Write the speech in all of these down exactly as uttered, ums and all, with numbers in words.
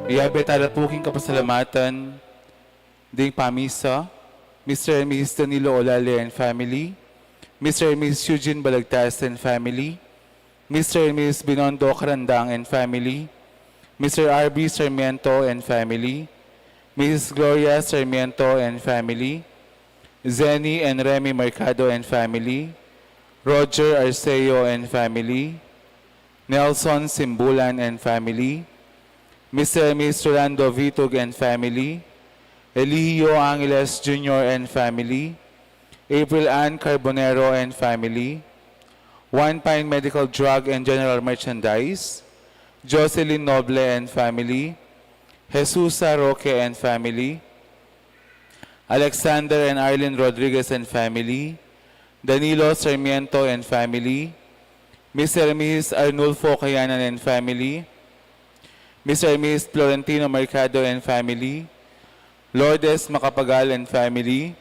Iyabe tala pu king kapasalamatan ding pamisa, Mister and Missus Danilo Olale and family, Mister and Missus Eugene Balagtas and family, Mister and Missus Binondo Carandang and family, Mister R B Sarmiento and family, Missus Gloria Sarmiento and family, Zenny and Remy Mercado and family, Roger Arceo and family, Nelson Simbulan and family, Mister and Missus Rolando Vitug and family, Eligio Angeles Junior and family, April Ann Carbonero and family, One Pine Medical Drug and General Merchandise, Jocelyn Noble and family, Jesusa Roque and family, Alexander and Arlene Rodriguez and family, Danilo Sarmiento and family, Mister and Missus Arnulfo Kayanan and family, Mister and Missus Florentino Mercado and family, Lourdes Macapagal and family,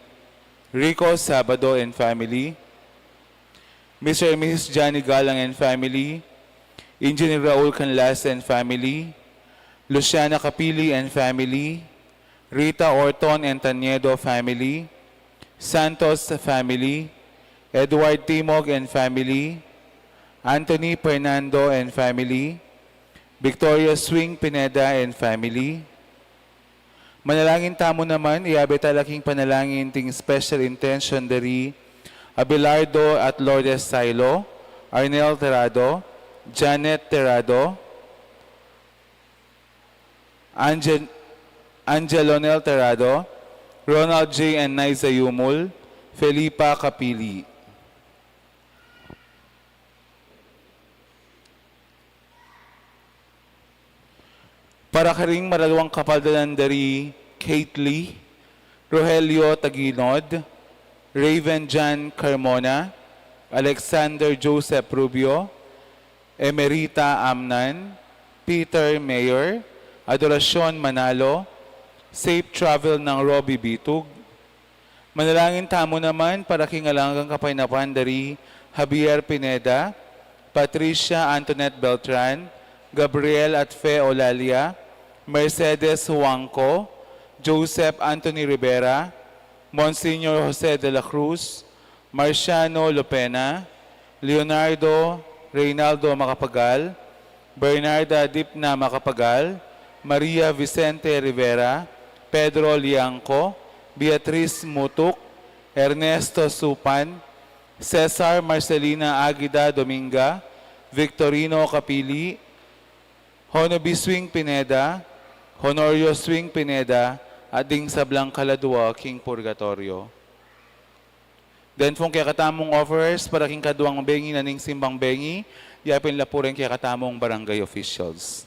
Rico Sabado and family, Mister and Missus Johnny Galang and family, Engineer Raul Canlas and family, Luciana Capili and family, Rita Orton and Taniedo family, Santos family, Edward Timog and family, Anthony Fernando and family, Victoria Swing Pineda and family. Manalangin tamu naman, iyabe tala king panalangin ding special intention dari Abelardo at Lourdes Sailo, Arnel Terrado, Janet Terrado, Angel, Angelonel Terrado, Ronald J and Naiza Yumul, Felipa Capili. Para karing mararuang kapaldanan dari Kate Lee, Rogelio Taginod, Raven Jan Carmona, Alexander Joseph Rubio, Emerita Amnan, Peter Mayor, Adoracion Manalo, safe travel nang Robbie Bitug. Manalangin tamu naman para king alang anggang kapaynapan dari Javier Pineda, Patricia Antoinette Beltran, Gabriel at Fe Olalia, Mercedes Huangco, Joseph Anthony Rivera, Monsignor Jose de la Cruz, Marciano Lopena, Leonardo Reynaldo Macapagal, Bernarda Dipna Macapagal, Maria Vicente Rivera, Pedro Liangco, Beatriz Mutuk, Ernesto Supan, Cesar Marcelina Aguida Dominga, Victorino Capili, Honobi Swing Pineda, Honorio Swing Pineda, at ding sablang kaladua king purgatoryo. Den pung kekatamung offerers para king kaduang bengi na ning simbang bengi, yapin la pu ring kekatamung barangay officials.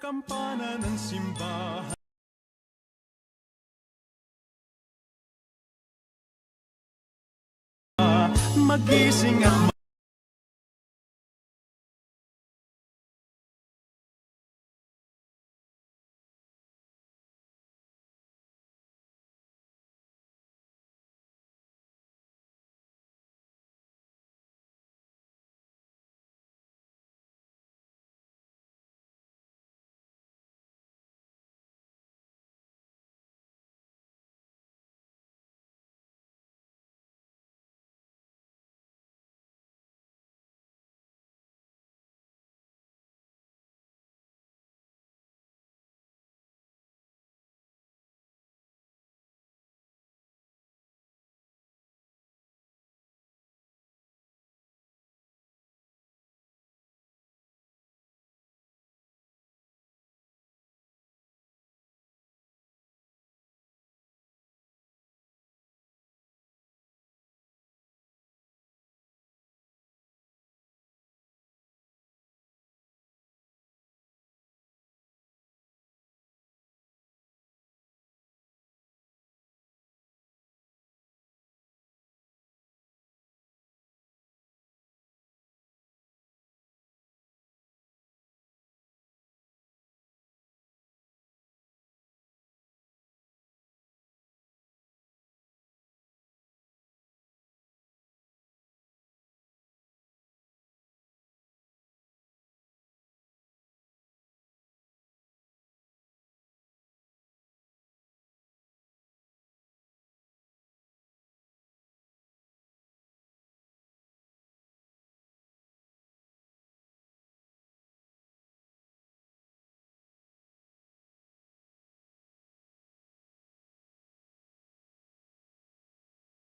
Kampana ng simbahan. Magising at ma-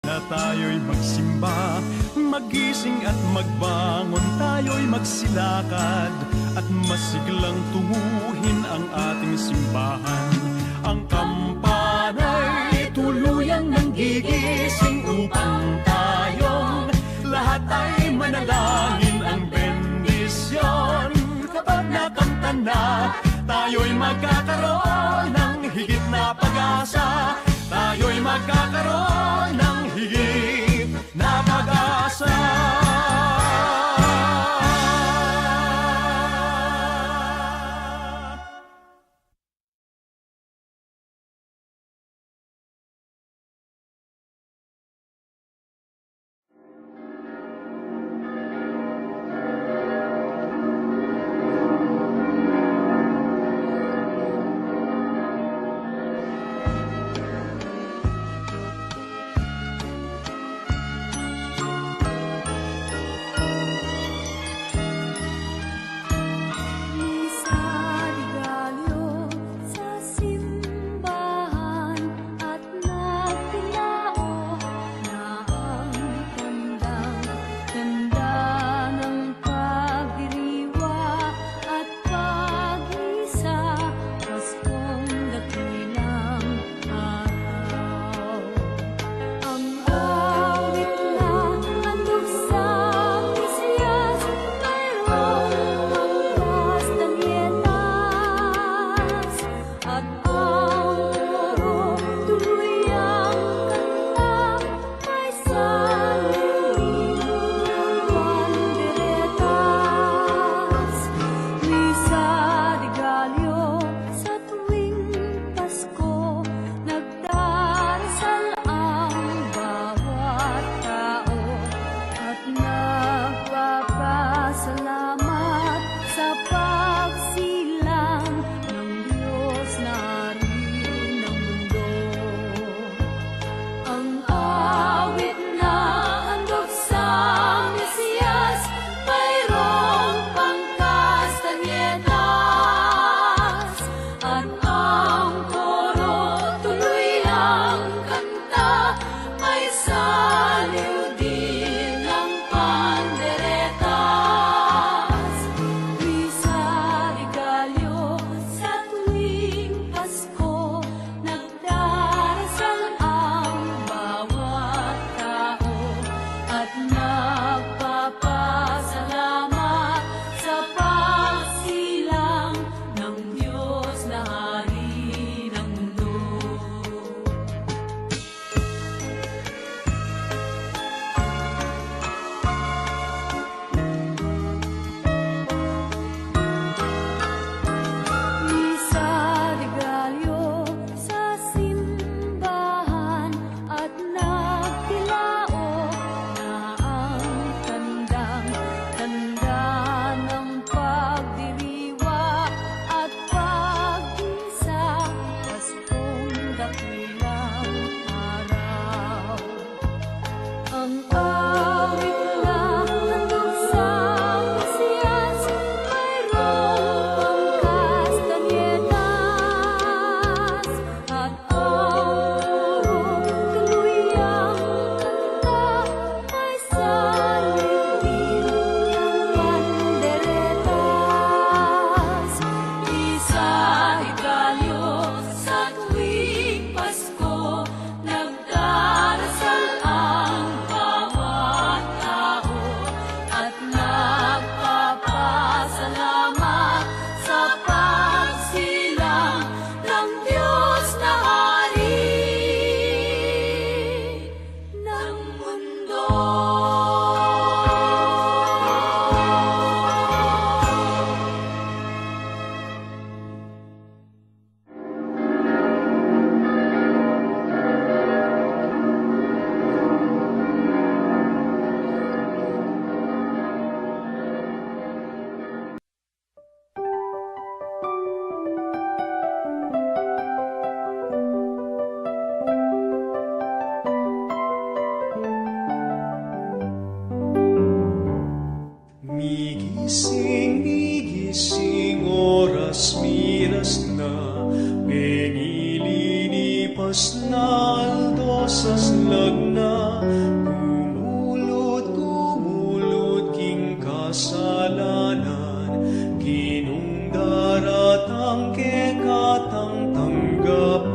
Na tayo'y magsimba, magising at magbangon, tayo'y magsilakad, at masiglang tunguhin ang ating simbahan. Ang kampana'y tuluyan nang gigising upang tayong lahat ay manalangin ang bendisyon. Kapag nakanta na, tayo'y magkakaroon ng higit na pag-asa. Tayo'y magkakaroon ng higit na pag-asa. Awit na handuk sa pasias, mayroong pangkastanyetas, at aurong kaluyang kanta, maysa ning panderetas. Isa ikayu sa tuwing Pasko, nagdarasal ang bawat tao at nagpapasalamat sa pagsilang ng Diyos na Hari ng mundo. Migising, migising, oras miras na, pengilin i pasnal dos aslag na, gumulut, gumulut king kasalanan, Ginung daratang kekatang tanggapan.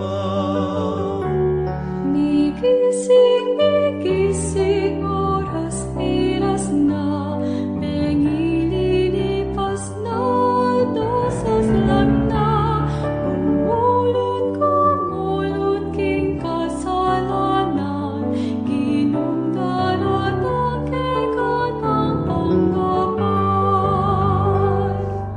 Migising, migising, oras miras na, pengilin i pasnal dos aslag na, gumulut, gumulut king kasalanan, Ginung daratang kekatang tanggapan.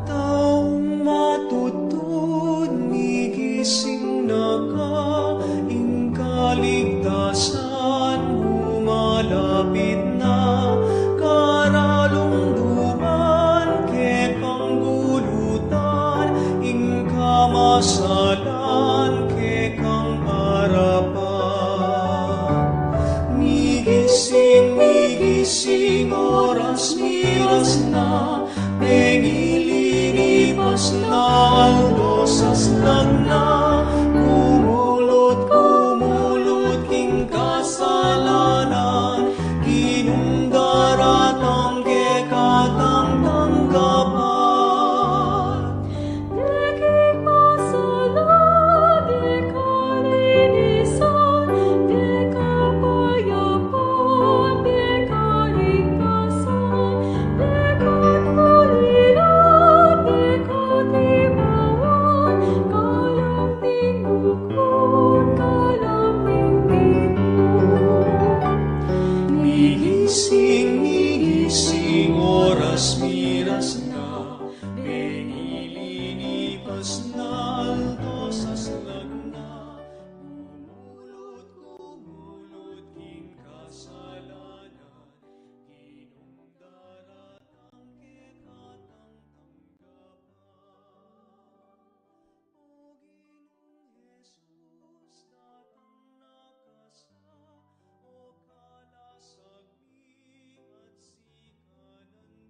Taung matutud, migising na ka, ing kaligtasan mu malapit na, karalumduman kekang gulutan, ing kamasalan kekang arapan. Migising, migising, oras miras na, pengilin i pasnal dos aslag na, gumulut, gumulut king kasalanan, Ginung daratang kekatang tanggapan. Deng king masalan, deng kalinisan, deng kapayapan, deng kaligtasan, deng katuliran, deng katibawan, kalam ning bukun, kalam ning bukun. Migising, migising, oras miras na, pengilin i pasnal dos aslag na, gumulut, gumulut king kasalanan, Ginung daratang kekatang tanggapan. O Ginung Jesus, datang na ka sa, o kalasag mi at sikanan mi,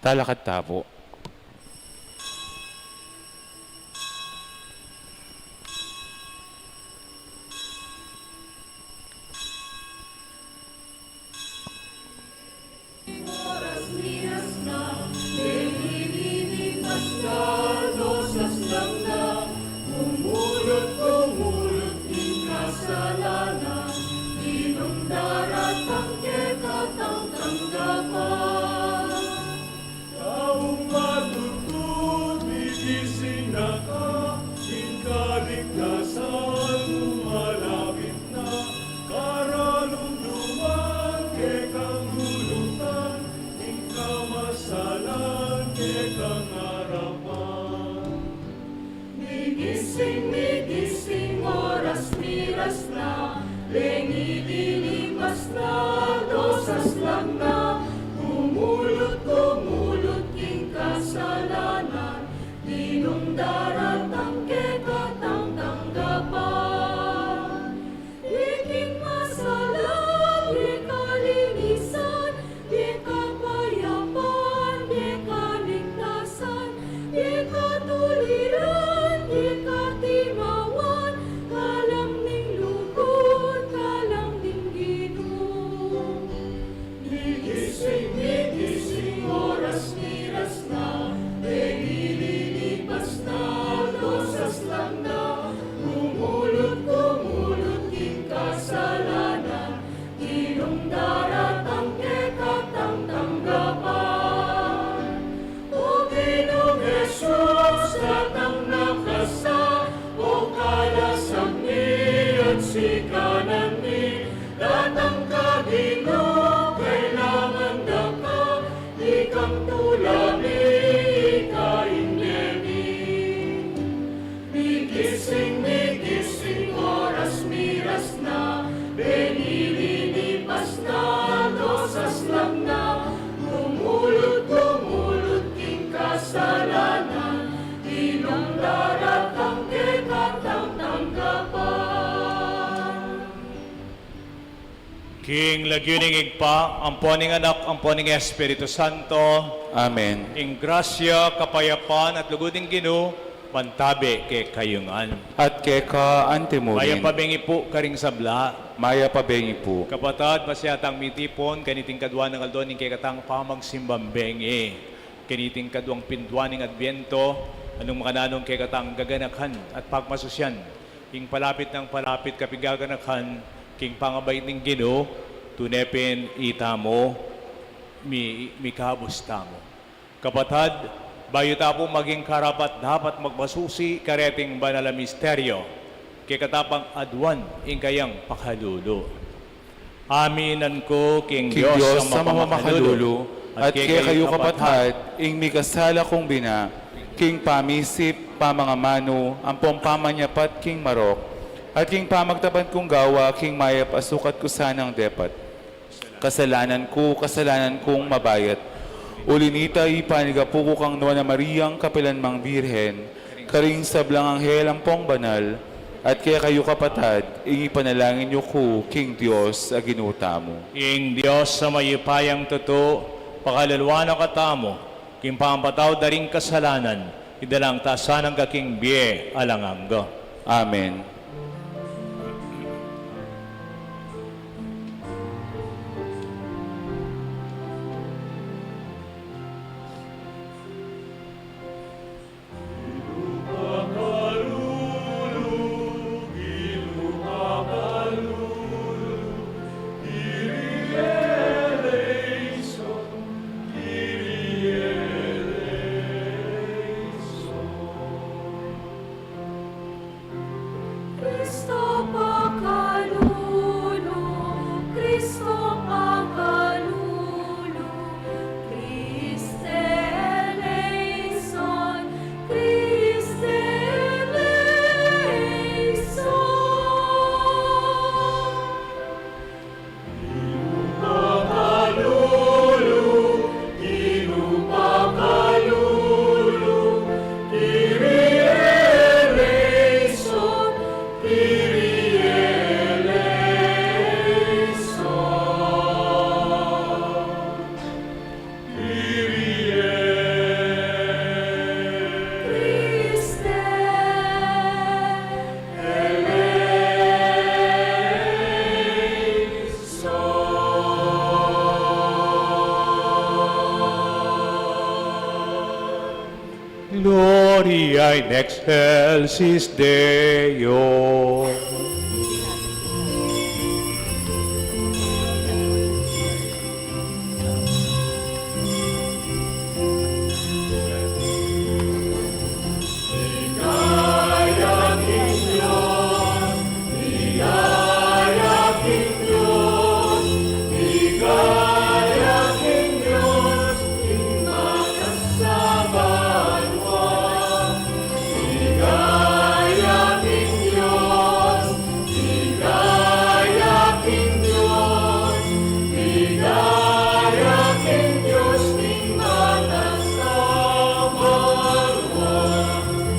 Talakad ta pu. Taung matutud, migising na ka, ing kaligtasan mu malapit na, karalumduman kekang lulutan, ing kamasalan kekang arapan. Migising, migising, oras miras na, leni lilipas na, dos aslang na, gumulut, gumulut king kasalanan, ninung daratang kekatang tanggapan? Iking masalan, ika kalinisan, ika kapayapan, ika kaligtasan, ika katuliran, ika katimawan, kalam ning lugud, kalam ning Ginu. Migising, migising, oras miras na, leni lilipas na, dos aslang na, gumulut, gumulut king kasalanan, ninung daratang kekatang tanggapan? O Ginung Jesus, datang na ka sa, o kalasan mi at sikanan mi, datang ka Ginu, kailangan da ka, ikang tula mi, ika ing bie mi. Migising, migising, oras miras na, leni lilipas na, dos aslang na, gumulut, gumulut king kasalanan, ninung daratang kekatang tanggapan? King lagyu ning Ibpa, ampo ning Anak, ampo ning Espiritu Santo. Amen. Ing grasya, kapayapan, at lugud ning Ginu, mantabe kekayu ngan. At keka antimurin. Mayap a bengi pu karing sabla. Mayap a bengi pu. Kapatad, masaya tang mitipun kaniting kadua nang aldo ning kekatang pamagsimbang bengi, kaniting kaduang pindua ning Adbientu, a nung makananu ing kekatang gaganakan at pagmasusian ing palapit nang palapit kapigaganakan king pangabait ning Ginu, tune pin itamu, mi-, mikabus tamu. Kapatad, bayu ta pu maging karapat-dapat magmasusi kareting banal a misteryo, kekata pang aduan ing kayang pakalulu. Aminan ku king Dios a mapamakalulu, at kekayu kapatad, ing mikasala kung bina, king pamisip, pamangamanu, ampong pamanyapat king marok, at king pamagtapad kung gawa, king mayap a sukat ku sanang depat. Kasalanan ku, kasalanan kung mabayat. Uli nita, ipanigapu ku kang Nuan a Mariang kapilanmang Birhen, karing sablang anghel ampong banal, at kekayu kapatad, ing ipanalangin yu ku king Dios a Ginu tamu. Ing Dios a mayupayang tutu, pakaluluan na katamu, king pamapatawad da ring kasalanan, idalang ta sana king bie alang angga. Amen. In excelsis Deo.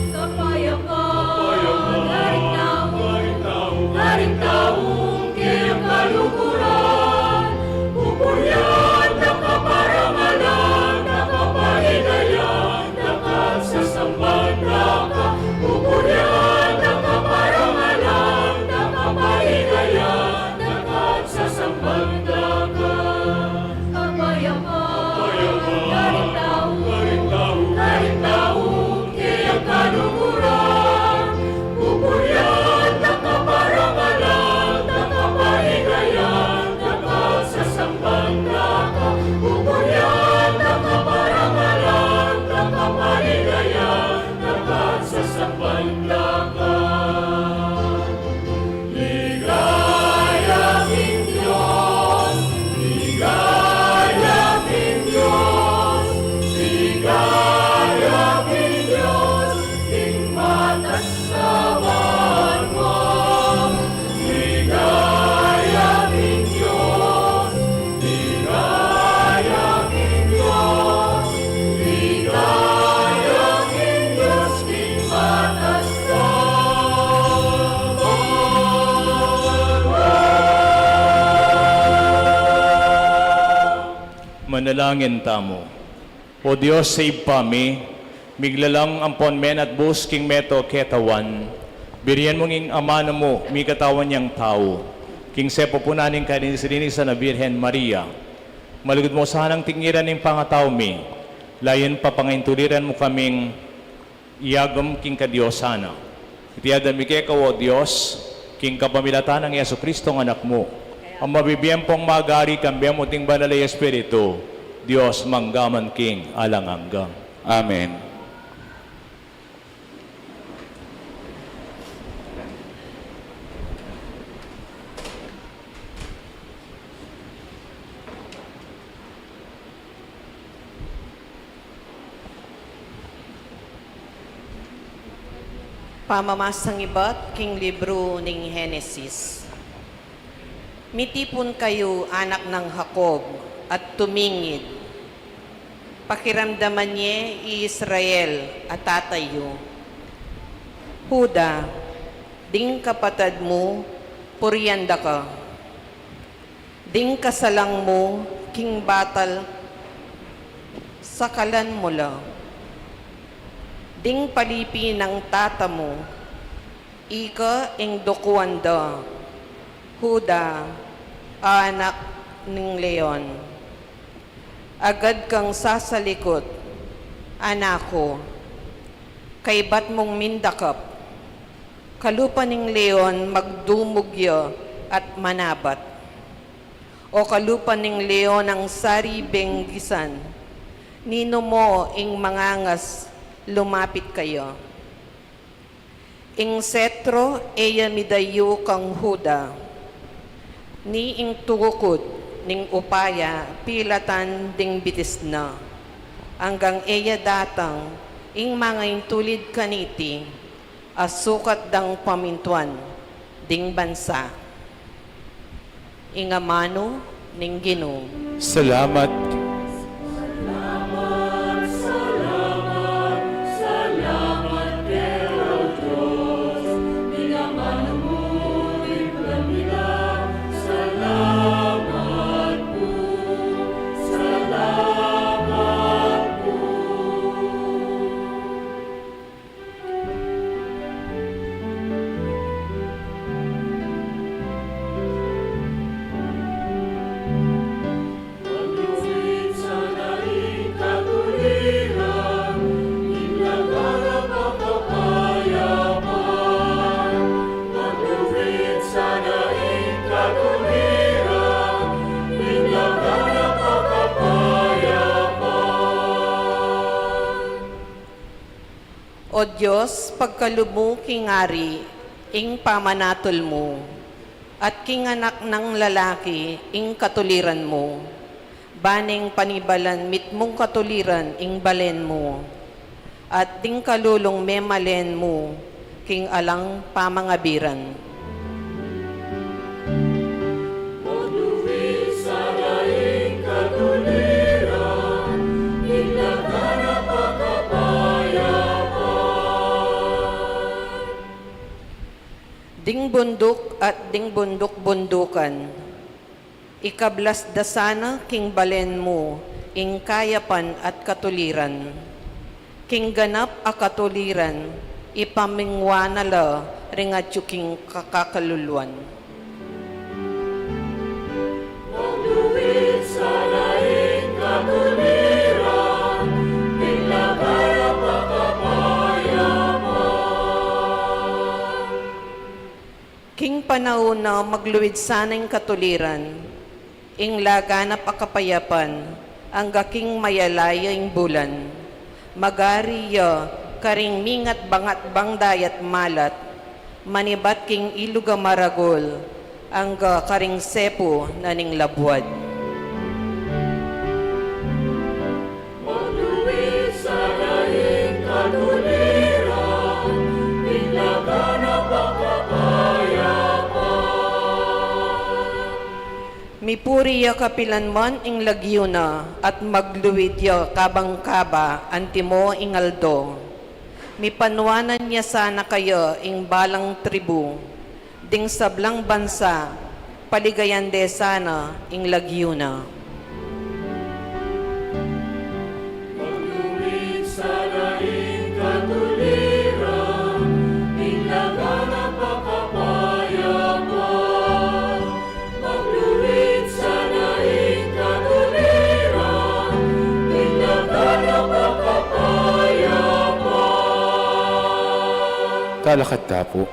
Kapayapaan, kapayapaan, karing tau, karing tau, keng kaluguran, pupurian da ka, parangalan da ka, paligayan da ka, sasamban da ka, pupurian da ka, parangalan da ka, paligayan da ka, sasamban da ka. Kapayapaan, karing tau, karing tau, karing tau, keng kaluguran, pupurian da ka, parangalan da ka, paligayan da ka, sasamban da ka, pupurian da ka, parangalan da ka, paligayan da ka, sasamban da ka. Ligaya king Dios, ligaya king Dios, ligaya king Dios, king matas a banua. Ligaya king Dios, ligaya king Dios, ligaya king Dios, king matas a banua. Manalangin tamu. O Dios, Ibpa mi, miglalang ampon menatbus king meto ketawan, birian mu ing amanu mu mikatawan yang tau, king sepupunan ning kalinis-linisan a Birhen Maria. Malugud mu sanang tingiran ing pangatau mi, layun papangaintuliran mu kaming iagum king kadiosan na. Iti adwan mi keka, o Dios, king kapamilatan nang Jesucristo a Anak mu, a mabibie ampong magari kambe mu king Banal a Espiritu, Dios, mangga man king alang angga. Amen. Pamamasang ibat king libru ning Henesis. Mitipun kayu, anak nang Jacob, at tumingid. Pakiramdaman ye i Israel a tatay yu. Juda, ding kapatad mu, purian da ka. Ding kasalang mu king batal, sakalan mu la. Ding palipi nang tata mu, ika ing dukuan da, Juda, anak ning leon. Agad kang sasalikut, anak ku, kaybat mung mindakap. Kalupa ning leon magdumug ya at manabat. O kalupa ning leon a saribeng gisan, ninu mo ing mangangas lumapit kaya? Ing setro e ya midayu kang Juda, ni ing tukud ning upaya pilatan ding bitis na, anggang e ya datang ing mangaintulid kaniti a sukat dang pamintuan ding bansa. Ing amanu ning Ginu. Salamat. Salamat, salamat, salamat keka, o Dios. Ing amanu mu, iplam mi la. Salamat pu, salamat pu. Dios, pagkalub mu king ari ing pamanatul mu, at king anak nang lalaki ing katuliran mu. Ba neng panibalan mitmung katuliran ing balen mu, at ding kalulung memalen mu king alang pamangabiran. Magluid sana ing katuliran, ing laganap a kapayapan. Ding bunduk at ding bunduk-bundukan, ikablas da sana king balen mu ing kayapan at katuliran. King ganap a katuliran, ipamingwa na la ring atyu king kakakaluluan. Magluid sana ing katuliran, ing laganap a kapayapan. King panaun na magluid sana ing katuliran, ing laganap a kapayapan, angga king mayalaya ing bulan. Magari ya karing mingat bangat bang dayat malat, manibat king ilug a maragul, angga karing sepu na ning labuad. Magluid sana ing katuliran, ing laganap a kapayapan. Mipuri ya kapilan man ing lagyu na, at magluid ya kabang kaba antimo ing aldo. Mipanuanan ya sana kaya ing balang tribu, ding sablang bansa, paligayan de sana ing lagyu na. Magluid sana ing katuliran, ing laganap a kapayapan. Magluid sana ing katuliran, ing laganap a kapayapan. Talakad ta pu.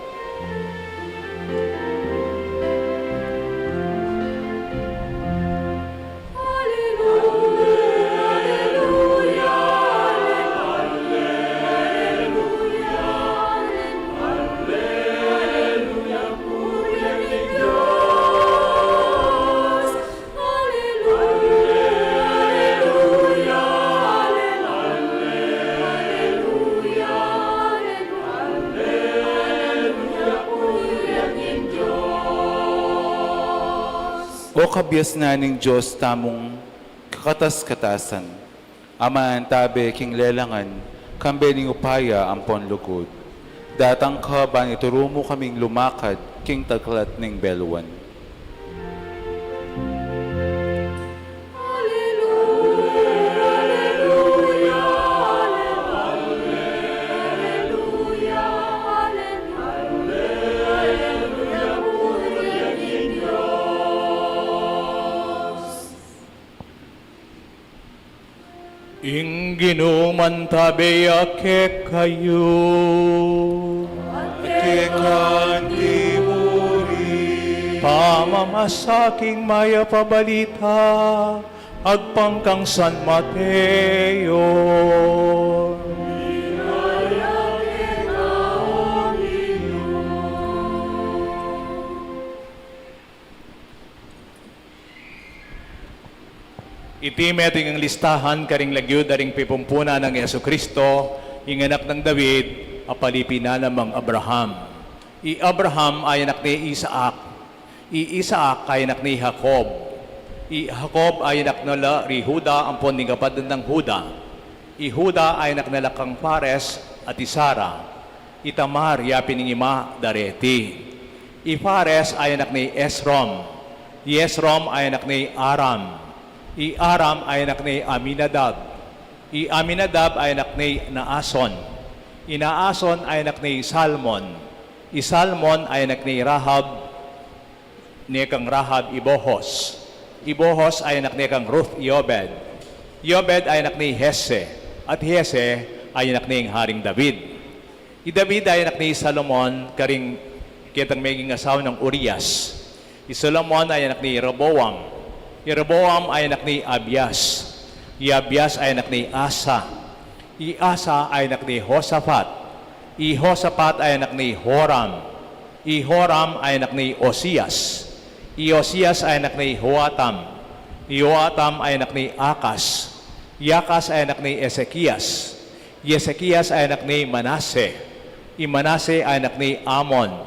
O kabiasnan ning Dios tamung kakatas-katasan, a manantabe king lelangan, kambe ning upaya ampon lugud. Datang ka ban ituru mu kaming lumakad king taklat ning beluan. Ing Ginu mantabe ya kekayu. At keka mu rin. Pamamasa king Mayap a Balita agpang kang San Mateo. Iti metung ing listahan karing lagyu da ring pipumpunan nang Jesucristo, ing anak nang David, a palipi na nang Abraham. I Abraham aya anak ne i Isaac, i Isaac aya anak ne i Jacob, i Jacob aya anak na la ri Juda ampon ding kapatdan nang Juda, i Juda aya anak na la kang Fares at i Zara, i Tamar ya pin ing ima da reti. I Fares aya anak ne i Esrom, i Esrom aya anak ne i Aram, i Aram aya anak ne i Aminadab, i Aminadab aya anak ne i Naason, i Naason aya anak ne i Salmon, i Salmon aya anak ne i Rahab, ne kang Rahab i Boaz, i Boaz aya anak ne kang Ruth i Obed, i Obed aya anak ne i Jesse, at i Jesse aya anak ne ing Haring David. I David aya anak ne i Salomon, karing ketang meging asawa nang Urias. I Salomon aya anak ne i Rehoboam, i Rehoboam aya anak ne i Abias, i Abias aya anak ne i Asa, i Asa aya anak ne i Josafat, I Josafat ay anak ni Joram. I Joram ay anak ni Osias. I Osias ay anak ni Joatam. I Joatam ay anak ni Akas. I Akas ay anak ni Ezekias. I Ezekias ay anak ni Manase. I Manase ay anak ni Amon.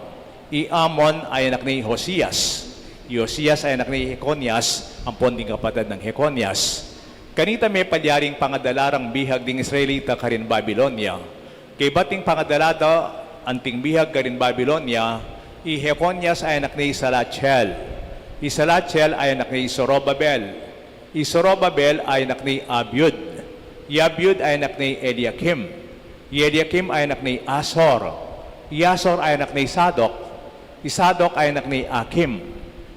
I Amon ay anak ni Josias. I Josias ay anak ni Jeconias, ampon ding kapatad nang Jeconias. Kanita mepalyaring pangadala rang bihag ding Israelita karin Babilonia. Kaybat ding pangadala da anting bihag karin Babilonia, i Jeconias ay anak ni Salatiel. I Salatiel ay anak ni Zorobabel. I Zorobabel ay anak ni Abiud. I Abiud ay anak ni Eliakim. I Eliakim ay anak ni Asor. I Asor ay anak ni Sadok. I Sadok ay anak ni Akim.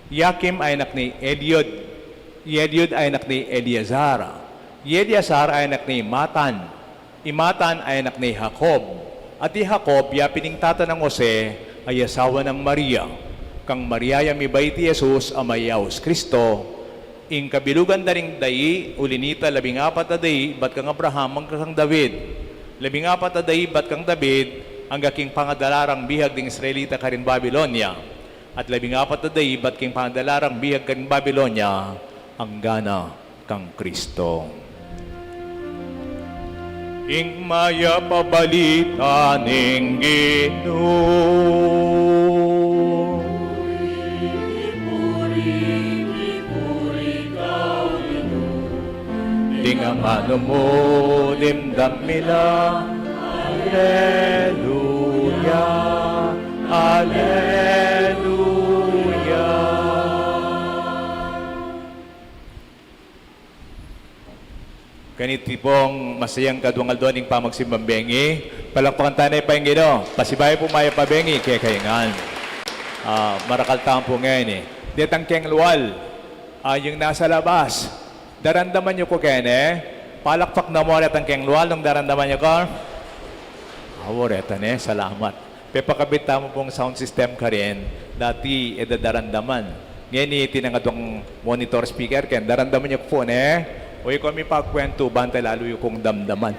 I Akim ay anak ni Eliud. I Eliud ay anak ni Eleazar. I Eleazar ay anak ni Matan. I Matan ay anak ni Jacob. At i Jacob, ya pin ing tata nang Jose, a asawa nang Maria. Kang Maria ya mibait i Jesus, a mayaus Kristo. Ing kabilugan da ring dai, uli nita labing apat a dai ibat kang Abraham angga kang David. Labing apat a dai ibat kang David angga king pangadala rang bihag ding Israelita karin Babilonia. At labing apat a dai ibat king pangadala rang bihag karin Babilonia angga na kang Kristo. Ing mayap a balita ning Ginu. Ding amanu mu dimdam mi la. Aleluya, aleluya. Kaniti pong masayang kaduang aldo ning pamagsimbang bengi, palakpakan tane pa ing Ginu. Pasibayu pu mayap a bengi kekayu ngan. Ah, marakal tamu pu ngeni. Detang keng lual, ah, ing nasa labas, daramdaman yu ku keni? Palakpak na mu retang keng lual nung daramdaman yu ku. Awa, reta ne, salamat. Pepakabit tamu pung sound system karin, dati e da daramdaman. Ngeni, atin nang aduang monitor speaker, ken daramdaman yu ku pu, ne? O, iku mi pagkwentu, banta lalu yu kung damdaman.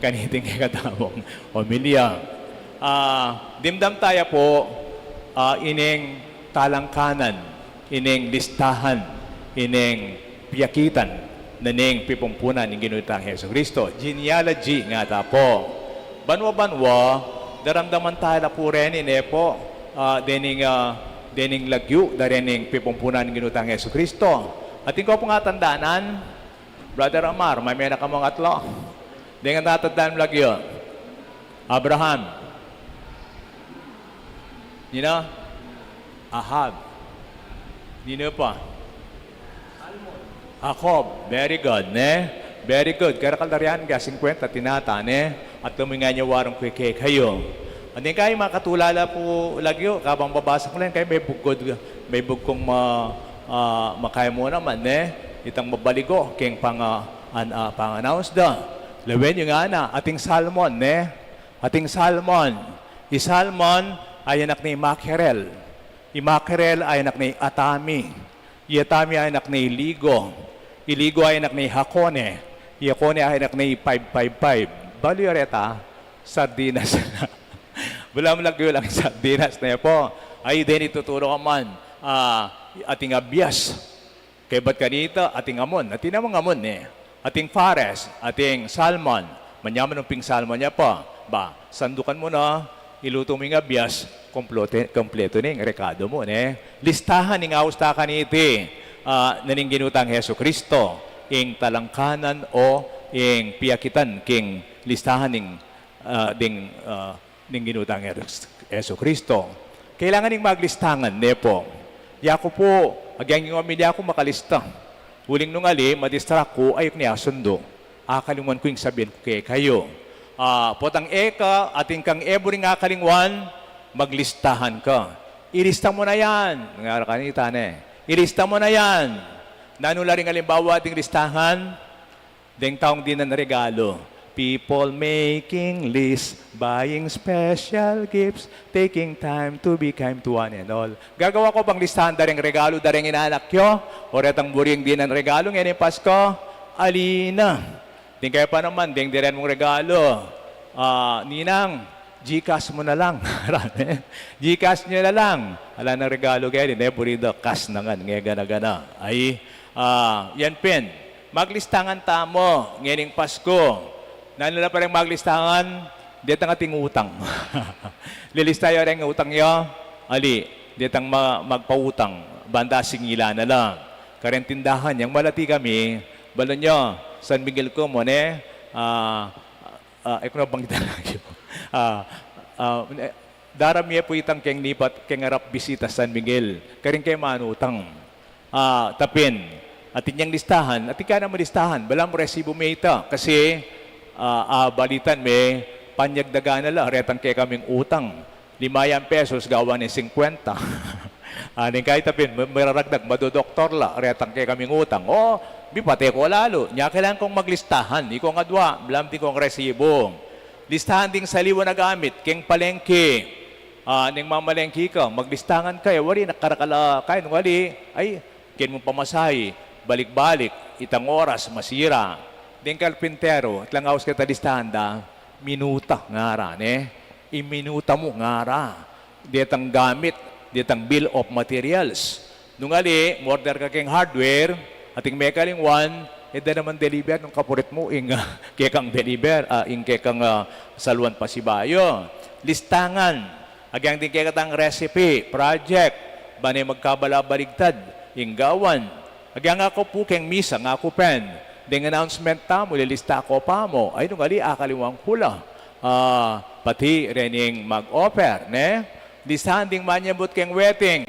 Kaniting kekatamung omilia. Ah, dimdam taya pu, ah, ining talangkanan, ining listahan, ining piakitan na ning pipumpunan ning Ginu tang Jesucristo. Genealogy ngata pu. Banua-banua, daramdaman taya la pu reni, ne pu, ah, dening, ah, dening lagyu da rening pipumpunan ning Ginu tang Jesucristo. Atin ko pung atandanan, Brother Amar, mamie na kamung atlu. Deng atatandaan mu lagyu. Abraham. Ninu? Ahab. Ninu pa? Jacob. Very good, ne? Very good. Karakal da rian ga singkwenta tinata, ne? At lumingan yu warung kwe kekayu. Andin kayu makatulala pu lagyu, kabang babasa ku len kayu, may bugkod, may bugkong ma-, ah, makaya mu naman, ne? Itang mabaligo keng pang-, ah, an-, ah, pang-announce da. Lawen yu ngana, ating Salmon, ne? Ating Salmon. I Salmon ay anak ni Makerel. I Makerel ay anak ni Atami. I Atami ay anak ni Ligo. I Ligo ay anak ni Hakone. I Hakone ay anak ni five five five. Balu ya reta, sardinas. Balamu lagyu lang sardinas, ne pu. Ay, deni tuturo ka man. Ah, ating Abias. Kaybat kanita, ating Amon. Atin namang Amon, ne? Ating Fares, ating Salmon. Manyaman nung ping Salmon ya pa. Ba, sandukan mu na, ilutu mu ing Abias, komplote-, kompletu ne ing rekadu mu, ne? Listahan ing aus ta kaniti, ah, na ning Ginu tang Jesucristo, ing talangkanan o ing piakitan king listahan ning, ah, ding, ah, ning Ginu tang Jes-, Jesucristo. Kailangan ing maglistahan, ne pu. Yaku pu, agyang ing omilia ku makalista. Uling nung ali, madistract ku, ayuk ne asundu. Akalingwan ku ing sabian ku kekayu. Ah, potang e ka, atin kang e buring akalingwan, maglistahan ka. Ilista mu na yan. Ngara kanita, ne. Ilista mu na yan. Nanu la ring alimbawa ding listahan? Deng taung dinan regalu. People making lists, buying special gifts, taking time to be kind to one and all. Gagawa ko bang listahan da ring regalu da ring inanak yu? O retang buri ing dinan regalu ngeni Pasko? Ali na. Deng kaya pa naman, deng dinan mung regalu. Ah, ninang, GCash mu na lang. Gcash nyo na lang. Ala nang regalo keni, ne? Buri da, cash na ngan, nge gana-gana. Ay, ah, yan pin. Maglistangan tamu ngening Pasko. Nanu la pa reng maglistangan? Detang ating utang. Lilista yu reng utang yu? Ali, detang ma-, magpautang. Banda singilan na la. Kareng tindahan, yang malati kami, balu nyo, San Miguel ku mu, ne? Ah, ah, e ku na banggitan lagi. Ah, ah, eh, daram ye pu itang keng nipat, keng arap bisita San Miguel. Karin ke manutang. Ah, tapin, atin yang listahan, atin ka na malistahan, balamu resibu me ita, kasi, ah, ah, balitan me, panyagdagan na la, retang kekaming utang. Lima yang pesos, gawan ning singkwenta. Ah, ning kahit apin, ma-, mararagdag, madodoktor la, retang kekaming utang. O, bipate ku lalu, nya kailangan kung maglistahan, ikong adwa, balamu ding kung resibu. Listahan ding saliwan a gamit, keng palengke. Ah, ning mamalengke ka, maglistahan ka, e, wari, nakarakal a, kaya nung ali, ay, keni mung pamasahe, balik-balik, itang oras, masira. Ding karpintero, at lang aus keta listahan da, minuta, ngara, ne? Iminuta mu, ngara. Detang gamit, detang bill of materials. Nung ali, order ka keng hardware, ating mekalingwan, e da naman deliver nung kapurit mu, ing, ah, kekang deliver, ah, ing kekang, ah, saluan pasibayu. Listangan, agyang ding kekatang recipe, project, bane magkabalabaligtad, ing gawan. Agyang aku pu keng misa, ngaku pin, ding announcement tamu, lilista ku pa mu, ay, nung ali, akalingwan ku la. Ah, pati rening mag-offer, ne? Listahan ding manyambut keng wedding,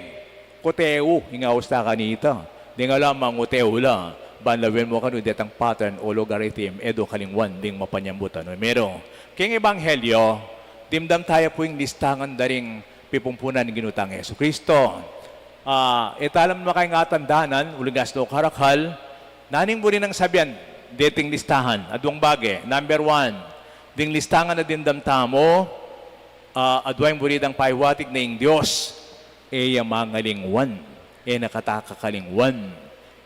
kuteu, ing aus ta kanita. Ding ala manguteu la, ban lawen mu kanu detang pattern o logarithm, e do kalingwan ding mapanyambut a numero. Keng ebanghelyo, dimdam taya pu ing listangan da ring pipumpunan ning Ginu tang Jesucristo. Ah, e tala mu makaingatan danan, uling asno karakal, nanu ing buri nang sabian deting listahan? Adwang bage. Number one, ding listangan a dimdam tamu, ah, adwa ing buri dang paiwatig na ing Dios e ya mangalingwan, e na kata kakalingwan.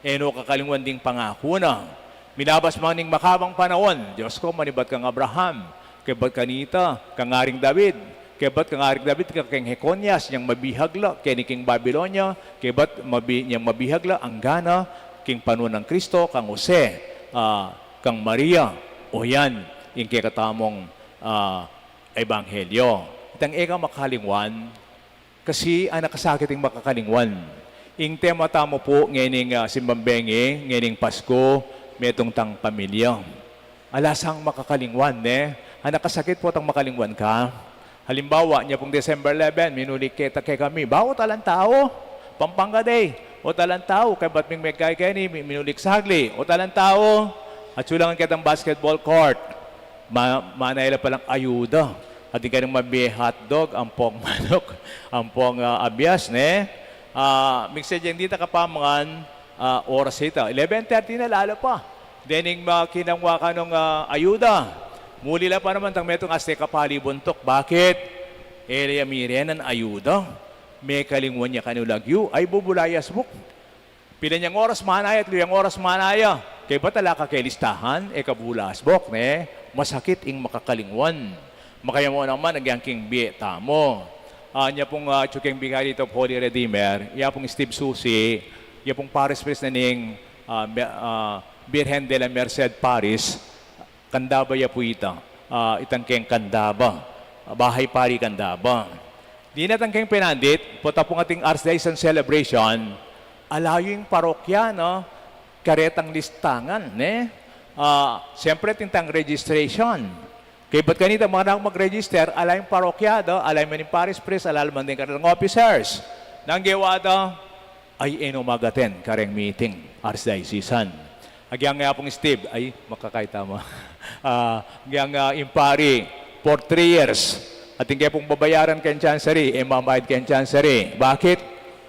E no kakalingwan ding pangaku na. Minabas man ning makabang panaun, Dios ku, manibat kang Abraham, kebat kanita, kang Aring David, kebat kang Aring David, kang Jeconias, nyang mabihag la keni king Babilonia, kebat mabi-, nyang mabihag la anggana king panaun nang Kristo, kang Jose, ah, kang Maria, o yan, ing kekatamung, ah, ebanghelyo. Itang e ka makalingwan, kasi anakasakit ing makakalingwan. Ing tema tamu pu ngening, ah, simbang bengi, ngening Pasku, metung tang pamilya. Ala sang makakalingwan, ne? Anakasakit pu tang makalingwan ka. Halimbawa, nya pung December eleven, minuli keta kekami. Ba, o talang tau, Pampanga Day, o talang tau, kebat ming megkai keni, mi-, minuli sagli, o talang tau, atsu lang ketang basketball court. Ma-, manaya la palang ayuda. Atin keng mabie hotdog, ampong manok, ampong, ah, abias, ne? Ah, migsa dyan dita kapamangan, ah, oras ita. Eleven thirty na, lalu pa. Dening makinamwa ka nung, ah, ayuda. Muli la pa naman tang metung Azteca Palibuntok. Bakit? E la ya mirenan ayuda. Mekalingwan ya kanu lagyu. Ay, bubulayas buk. Pila nyang oras manaya, atlu yang oras manaya. Kebat ala ka keng listahan, e ka bulas buk, ne? Masakit ing makakalingwan. Makaya mu naman, agyang king bie tamu. Ah, nya pung, ah, atsu keng Vicariate of Holy Redeemer, ya pung Steve Susi, ya pung parish priest na ning, ah, Be-, ah, Birhen de la Merced Parish, Candaba ya pu ita, ah, itang keng Candaba, ah, Bahay Pari Candaba. Dina tang keng penandit, potang pung ating Archdiocesan celebration, ala yu ing parokya, no? Karetang listangan, ne? Ah, siyempre, atin tang registration. Kebat kanita, mangan mag-register, ala ing parokya da, ala ing parish priest, ala man ding karetang officers. Nanu ing gewa da, ay, e no mag-attend kareng meeting, Archdiocesan. Agyang Apung Steve, ay, makakaitan mu. Ah, agyang, ah, ing pari, for three years. Atin ke pung babayaran keng chancery, e mamayad keng chancery. Bakit?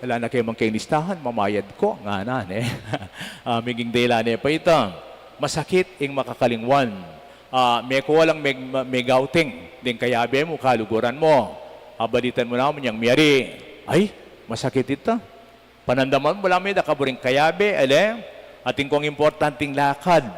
Ala na ke man keng listahan, mamayad ku, ngana ne. Ah, miging dahilan ne pa ita. Masakit ing makakalingwan. Ah, mekulang, me-, me-, megauting ding kayabe mu, kaluguran mu. Ah, balitan mu naman yang miyari. Ay, masakit ita. Panandaman mu la me da kaburing kayabe, ale, atin kung importanting lakad.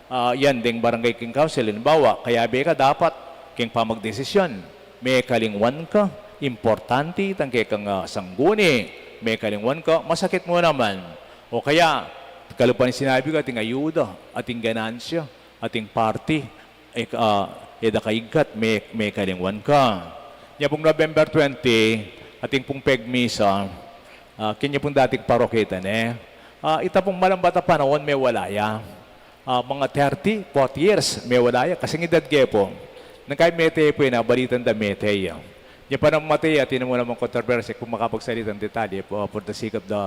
Ah, yan, ding barangay king council, halimbawa, kayabe ka dapat king pamagdesisyon. mekalingwan ka, importante itang kekang, ah, sangguni, mekalingwan ka, masakit mu naman. O kaya, kalupa ning sinabi ku, ating ayuda, ating ganansya, ating parti, e, ah, e da ka igkat, me-, mekalingwan ka. Nya pung November twenty, ating pung pegmisa, ah, keni pung dating parokya ita, ne? Ah, ita pung malambat a panaun, mewala ya. Ah, mga thirty, forty years, mewala ya, kasing edad ke pu. Nung kaya mete pu, e na balitan da mete ya. Nya panaun mate ya, atin mu namang kontrobersya, e ku makapagsalita ng detalye pu, for the sake of the,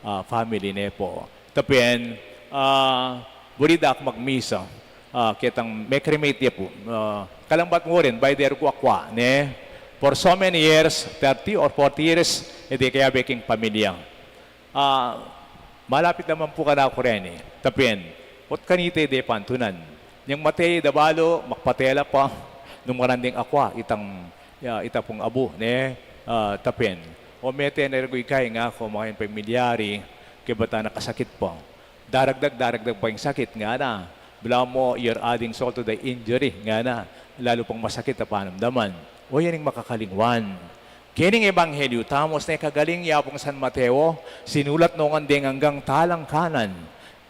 ah, family, ne pu. Tapin, ah, buri da kung magmisa, ah, ketang me-cremate ya pu. Ah, kalambat mu rin, bayu deru ku akwa, ne? For so many years, thirty or forty years, e de kayabe king pamilya. Ah, malapit naman pu kanaku reni. Tapin, ot kanita e de pantunan. Nyang mate da balu, makapatela pa, nung makananu deng akwa, itang, ya, ita pung abu, ne? Ah, tapin. O mete na reng ikay, ngaku, makanyan pang milyari, kaybat nakasakit pa. Daragdag, daragdag pa ing sakit, ngana. Balamu, you're adding salt to the injury, ngana. Lalu pang masakit a panamdaman. O yan ing makakalingwan. Kening ebanghelyu tamu, ne, kagaling ya pung San Mateo, sinulat no ngan deng anggang talangkanan.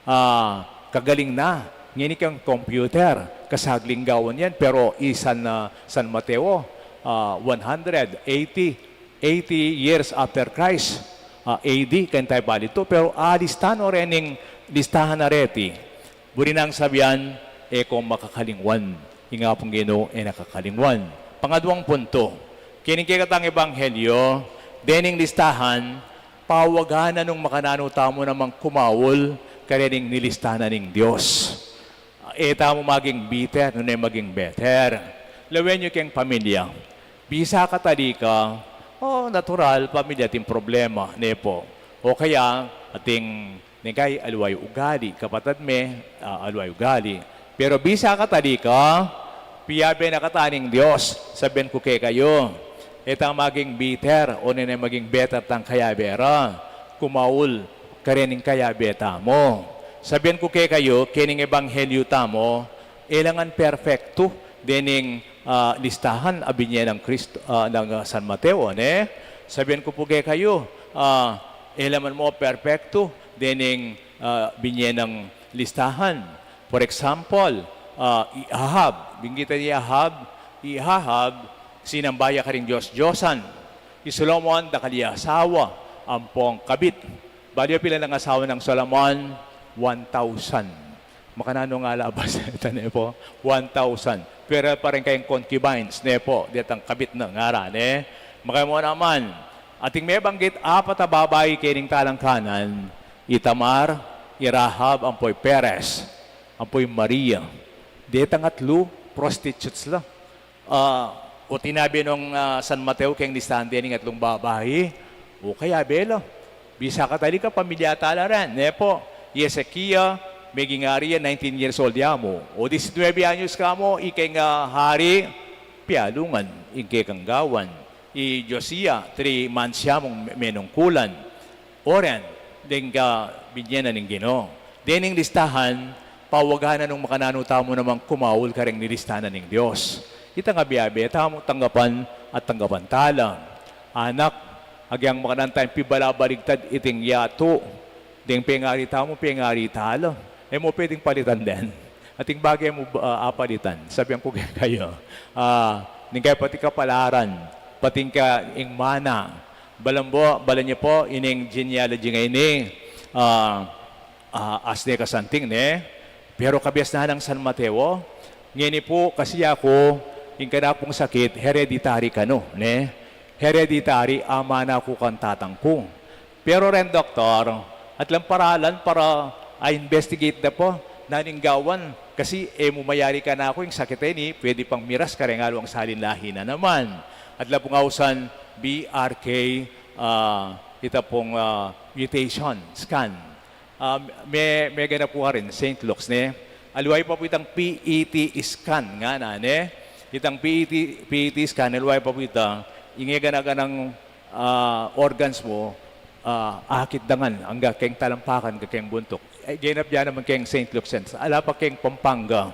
Ah, kagaling na. Ngeni keng computer, kasagling gawan yan, pero i San, ah, San Mateo, ah, one hundred eighty, eighty years after Christ, ah, A D, keng tayu balitu, pero alista no rening listahan a reti. Buri nang sabian, e ko makakalingwan. Ing Apung Ginu e na kakalingwan. Pangadwang puntu, kening kekatang ebanghelyu, dening listahan, pawagan na nung makananu tamu namang kumaul karening nilistahan na ning Dios. E tamu maging bitter, nune maging better. Lawen yu keng pamilya. Bisa ka tali ka, o, natural, pamilya ating problema, ne pu. O kaya, ating neng kay aliwa yu ugali, kapatad me, ah, aliwa yu ugali. Pero bisa ka tali ka, piyabe na kata ning Dios, sabian ku kekayu. E tang maging bitter, o nune maging better tang kayabe ra, kumaul karening kayabe tamu. Sabian ku kekayu, kening ebanghelyu tamu, e la ngan perpektu dening, ah, listahan a binye nang Kristo, ah, nang, ah, San Mateo, ne? Sabian ku pu kekayu, ah, e la man mu perpektu dening, ah, binye nang listahan. For example, ah, i Ahab, binggitan i Ahab, i Ahab, sinamba ya karing dios-diosan. I Solomon, dakal ya asawa, ampong kabit. Balu ya pila nang asawa nang Solomon? One thousand. Makananu nga labas ita, ne pu? One thousand. Pero pa rin kayang concubines, ne pu? Detang kabit na ngara, ne? Makaya mu naman, ating mebanggit apat a babai kening talangkanan, i Tamar, i Rahab, ampo i Perez, ampo i Maria. Detang atlu, prostitutes la. Ah, o tinabi nung, ah, San Mateo keng listahan dening atlung babai, o kayabe la. Bisa ka tali ka, pamilya tala rin, ne pu? I Hezekia, meging ari ya, nineteen years old ya mu. O disinwebe anyos ka mu, ikeng, ah, hari, pialungan ing kekang gawan. I Josia, three months ya mung me-, menungkulan. Oren, deng, ah, binye na ning Ginu. Dening listahan, pawagan na nung makananu tamu namang kumaul kareng nilistahan na ning Dios. Itang abiabe tamu, tanggapan at tanggapan tala. Anak, agyang makananu tang pibalabaligtad iting yatu, deng pengari tamu, pengari tala. E mu pwedeng palitan den. Ating bage mu, ah, apalitan. Sabian ku kekayu. Ah, ning kaya pati kapalaran, pati ing kaya ing mana. Balan pu, balan yu pu, ining genealogy ngeni, ah, ah, as ne kasanting, ne? Pero kabiasnan nang San Mateo, ngeni pu, kasi aku, ing kanakung sakit, hereditary kanu, ne? Hereditary, amana ku kang tatang ku. Pero reng doktor, atlang paralan para a-investigate da pu, nanu ing gawan, kasi e mu mayari kanaku ing sakit a ini, pwede pang miras kareng aliwang salin lahi na naman. Atla pung ausan B R K, ah, ita pung, ah, mutation scan. Ah, me-, meganap pu karin Saint Luke's, ne? Aliwa yu pa pu itang P E T scan ngana, ne? Itang P E T, P E T scan, aliwa yu pa pu ita, ing e gana-ganang, ah, organs mu, ah, akit da ngan, angga keng talampakan, angga keng buntuk. E, ganap ya naman keng Saint Luke's, ala pa keng Pampanga.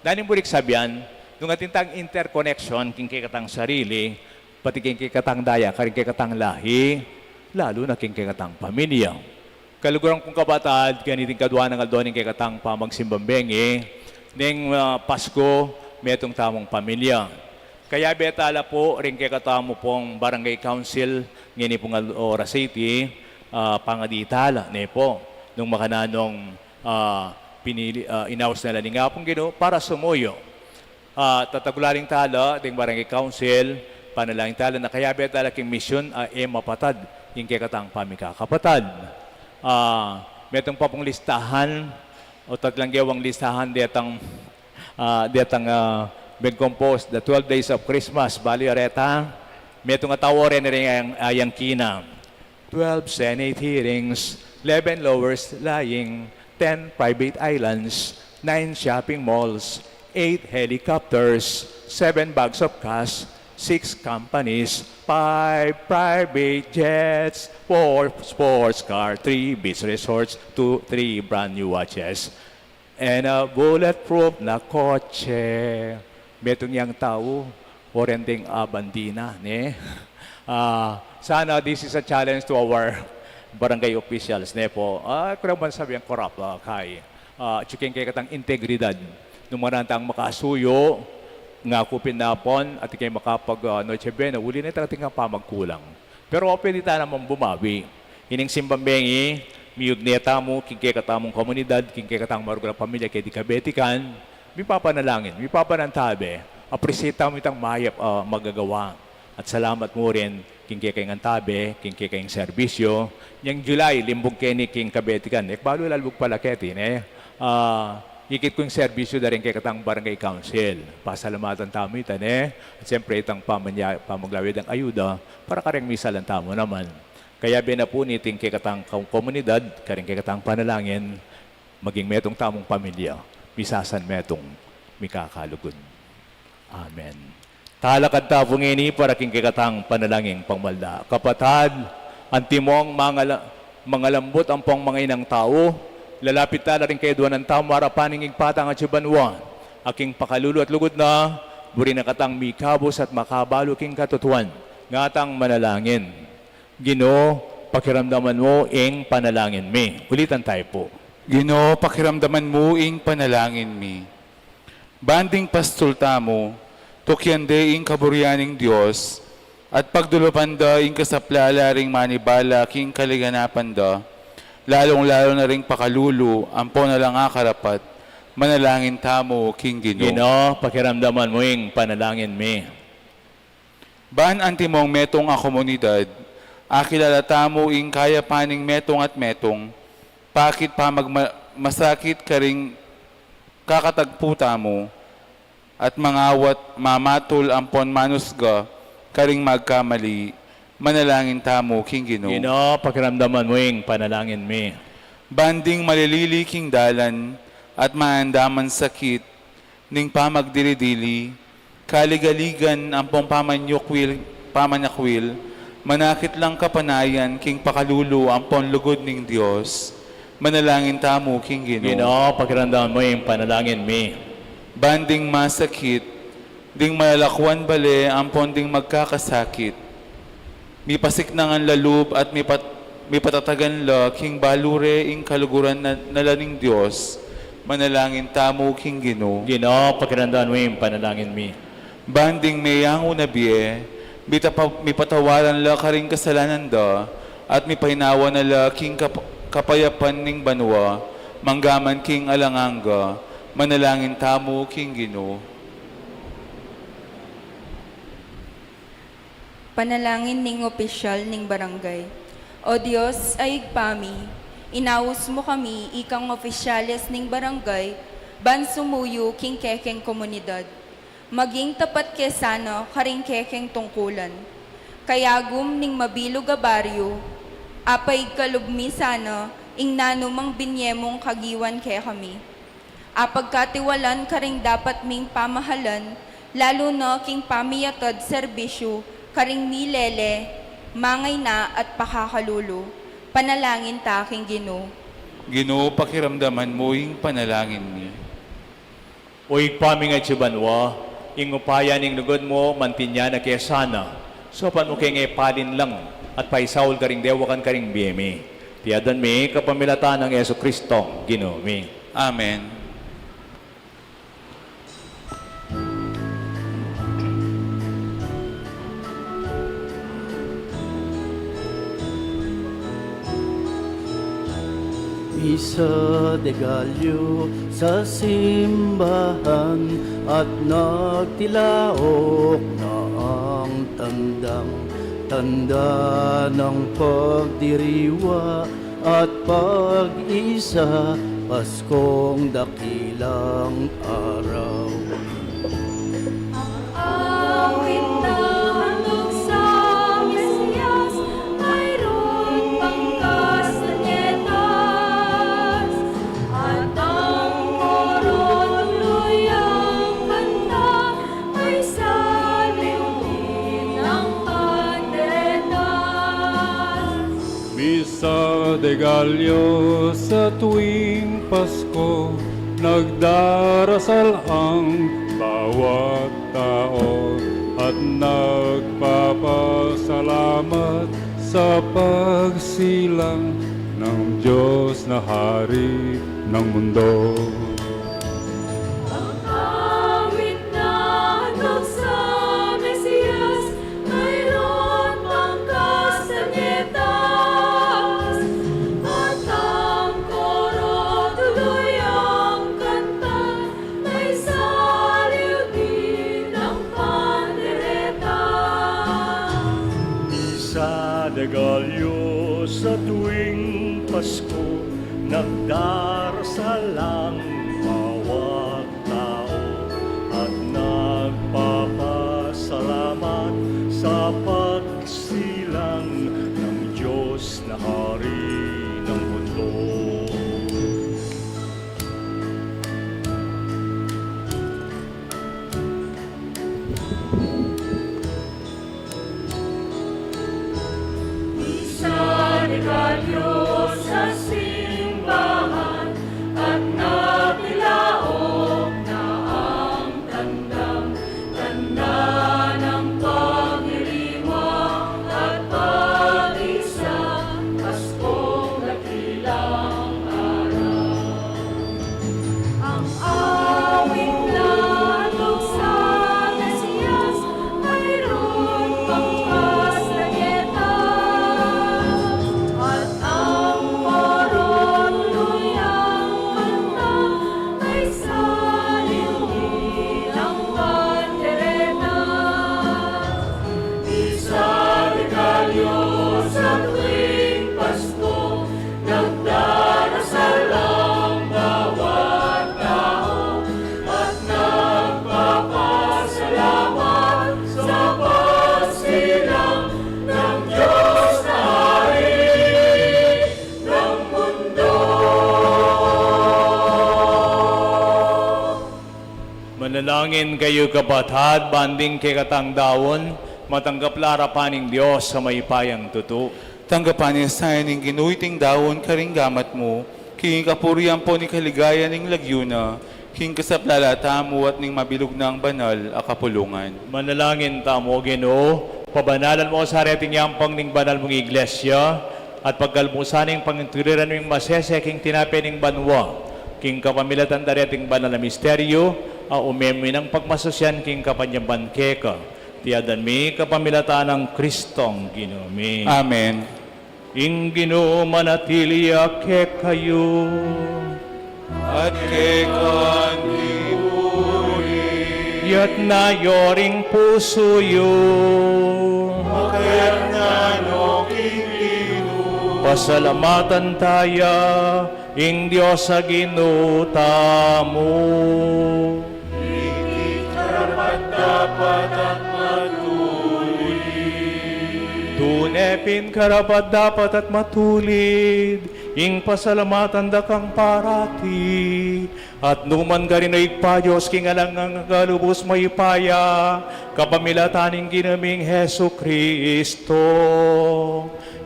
Nanu ing buring sabian, Nung atin tang interconnection king kekatang sarili, pati king kekatang daya, karing kekatang lahi, lalu na king kekatang pamilya. Kaluguran kung kapatad, kaniting kadua nang aldo ning kekatang pamagsimbang bengi, ning, ah, Pasko, metung tamung pamilya. Kayabe tala pu ring kekatamu pung Barangay Council, ngeni pung al-, oras iti, ah, pangadi tala, ne pu, nung makananung, ah, pinili, ah, inaus na la ning Apung Ginu para sumuyu. Ah, tatagulaling tala ding Barangay Council, panalangin tala na kayabe tala king misyon a e mapatad ing kekatang pamikakapatad. Ah, metung pa pung listahan, o tatlang gewang listahan detang, ah, detang, ah, beng compose, the twelve days of Christmas, bali areta, metung a tau rin ring ayang, ayang kina. Twelve Senate hearings, eleven lowest lying, ten private islands, nine shopping malls, eight helicopters, seven bags of cash, six companies, five private jets, four sports car, three beach resorts, two, three brand new watches. And a bulletproof na kotse. Metung yang tau, o rin ding abandina, ne? Ah, sana this is a challenge to our barangay officials, ne pu? Ah, kurang man sabi ang korap, ah, kay, ah, atyu king kekatang integridad. Nung maranta ang makasuyu, ngaku pin na pun, atin keng makapag, ah, Noche Buena, uli na ita atin keng pamagkulang. Pero pwede ta namang bumawi. Ining simbang bengi, miyugne tamu king kekatamung komunidad, king kekatang maragul a pamilya keti Kabetikan, mipapanalangin, mipapanantabe, appreciate tamu itang mayap a magagawa. At salamat mu rin king kekayung antabe, king kekayung serbisyu. Inyang July, limbug keni king Kabetikan. E ku balu lalbug pala keti, ne? Ah, ikit ku ing serbisyu da ring kekatang barangay council. Pasalamatan tamu ita, ne? At siyempre, itang pamanya-, pamaglawid ng ayuda para kareng misalan tamu naman. Kayabe na pu niting kekatang ko-, komunidad, kareng kekatang panalangin, maging metung tamung pamilya, misasan metung mikakalugud. Amen. Talakad ta pu ngeni para king kekatang panalangin pangmalda. Kapatad, antimong mangala-, mangalambut ampong mangainang tau, lalapit tala ring kayadwanan tamu arapan ning Ibpa tang atsu banua, a king pakalulu at lugud na, buri na katang mikabus at makabalu king katutuan. Ngatang manalangin. Ginu, pakiramdaman mu ing panalangin mi. Ulitan tayu pu. Ginu, pakiramdaman mu ing panalangin mi. Ban ding pastul tamu, tukyan de ing kaburian ning Dios, at pagdulupan da ing kasaplalan ring manibala king kaliganapan da, lalung-lalu na ring pakalulu ampon alang akarapat, manalangin tamu king Ginu. Ginu, pakiramdaman mu ing panalangin mi. Ban antimong metung a komunidad, akilala tamu ing kayapan ning metung at metung, pakit pamagma-, masakit karing kakatagpu tamu, at mangawat mamatul ampon manusga karing magkamali, manalangin tamu king Ginu. Ginu, pakiramdaman mu ing panalangin mi. Ban ding malilili king dalan at maandaman sakit, ning pamagdili-dili, kaligaligan ampong pamanyukwil, pamanyakwil, manakit lang kapanayan king pakalulu ampong lugud ning Dios, manalangin tamu king Ginu. Ginu, pakiramdaman mu ing panalangin mi. Ban ding masakit, ding malalakwan bale ampong ding magkakasakit, mipasiknangan la lub at mipat-, mipatatagan la king balu re ing kaluguran na, na la ning Dios, manalangin tamu king Ginu. Ginu, pakiramdaman mu ing panalangin mi. Ban ding meyangu na bie, mitapa-, mipatawaran la karing kasalanan da, at mipainawa na la king kap-, kapayapan ning banua, manggaman king alang angga, manalangin tamu king Ginu. Panalangin ning opisyal ning barangay. O Dios a Ibpa mi, inaus mu kami ikang opisyales ning barangay ban sumuyu king kekeng komunidad. Maging tapat ke sana karing kekeng tungkulan. Kayagum ning mabilug a baryu, apaigkalub mi sana ing nanumang binye mung kagiwan kekami. Apagkatiwalan karing dapat ming pamahalan, lalu na king pamiyatad serbisyu karing milele, mangaina at pakakalulu. Panalangin ta king Ginu. Ginu, pakiramdaman mu ing panalangin mi. O Ibpa ming atsu banua, Ing upaya ning lugud mu, mantinya na ke sana. Saupan mu ke nge palinlang at paisaul karing dewakan karing bie mi. Iti adwan mi kapamilatan nang Jesucristo, Ginu mi. Amen. Misa de Gallo sa simbahan at nagtilaok na ang tandang tanda ng pagdiriwa at pag-isa, Paskong dakilang araw. Ang awit na handog sa Mesiyas, mayroon pang kastanyetas, at ang koro tuluyang kanta, may saliw din ng panderetas. Misa de Gallo sa tuwing Pasko, nagdarasal ang bawat tao at nagpapasalamat sa pagsilang ng Diyos na Hari ng mundo. Ang awit na handog sa Mesiyas, mayroon pang kastanyetas, at ang koro tuluyang kanta, may saliw din ng panderetas. Misa de Gallo sa tuwing Pasko, nagdarasal ang bawat tao at nagpapasalamat sa pagsilang ng Diyos na Hari ng mundo. Misa de Gallo sa simbahan at nagtilaok na ang tandang tanda ng pagdiriwa at pag-isa, Paskong dakilang araw. Ang awit na handog sa Mesiyas, mayroon pang kastanyetas, at ang koro tuluyang kanta, may saliw din ng panderetas. Misa de Gallo sa tuwing Pasko, nagdarasal ang bawat tao at nagpapasalamat sa pagsilang ng Diyos na Hari ng mundo. Manalangin kayu, kapatad, ban ding kekatang daun, matanggap la arapan ning Dios a mayupayang tutu. Tanggapan na sa ing Ginu iting daun karing gamat mu, king kapurian ampon king kaligayan ning lagyu na, king kasaplalan tamu at ning mabilug nang banal a kapulungan. Manalangin tamu. O Ginu, pabanalan mu sa reting yampang ning banal mung Iglesia, at pagkalub mu sa ning pangintuluran ming masese king tinape ning banua, king kapamilatan da reting banal a misteryu, a ume mi nang pagmasusyan king kapanyaban keka. Iti adwan mi kapamilatan nang Kristong Ginu mi. Amen. Ing Ginu manatili ya kekayu. At keka mu rin. Iyatas yu ring pusu yu. Makayatas no king Ginu. Pasalamatan taya ing Dios a Ginu tamu. Iti karapat-dapat at matulid. Tune pin karapat-dapat at matulid, ing pasalamatan da kang parati, at nukarin man, o Ibpa, Dios king alang angga, lubus mayupaya, kapamilatan ning Ginu ming Jesucristo.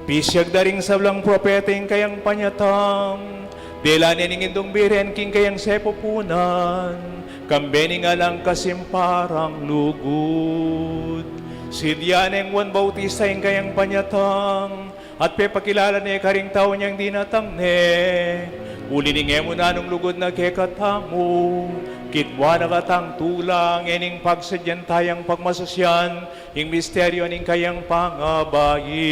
Pisiag da ring sablang propeta ing kayang panyatang, Dela ne ning Indung Birhen king kayang sepupunan, kambe ning alang kasimparang lugud. Sidya neng Juan Bautista ing kayang panyatang, at pepakilala ne karing tau inyang dinatang ne. Uli ning e mu nanung lugud na kekatamu, kitwa na katang tulang e ning pagsadyan tayang pagmasusyan ing misteryu ning kayang pangabayi.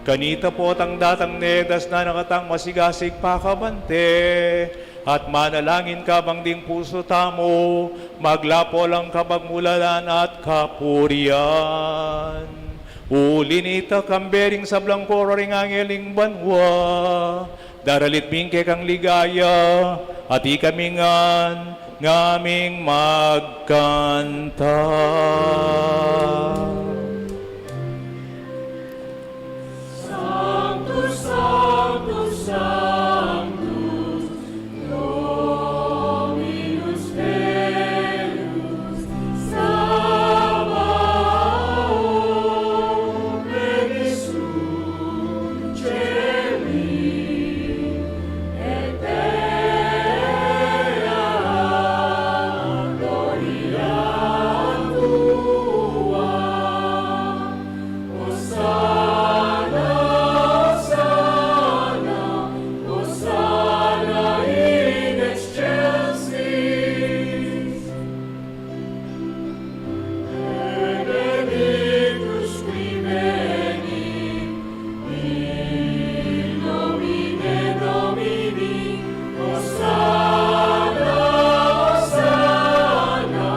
Kanita potang datang ne, dasnan na katang masigasig pakabante, at manalangin kabang ding pusu tamu maglapo lang kapagmulalan at kapurian. Uli nita, kambe ring sablang koro ring angel ning banua, daralit mi ing kekang ligaya, at ikami ngan ngaming magkanta. Sanctus, Sanctus, Sanctus, Dominus Deus Sabaoth, benedicat in caelo, et eia gloria tua. Hosanna, Hosanna, Hosanna in excelsis. Benedictus qui venit in nomine Domini. Hosanna, Hosanna,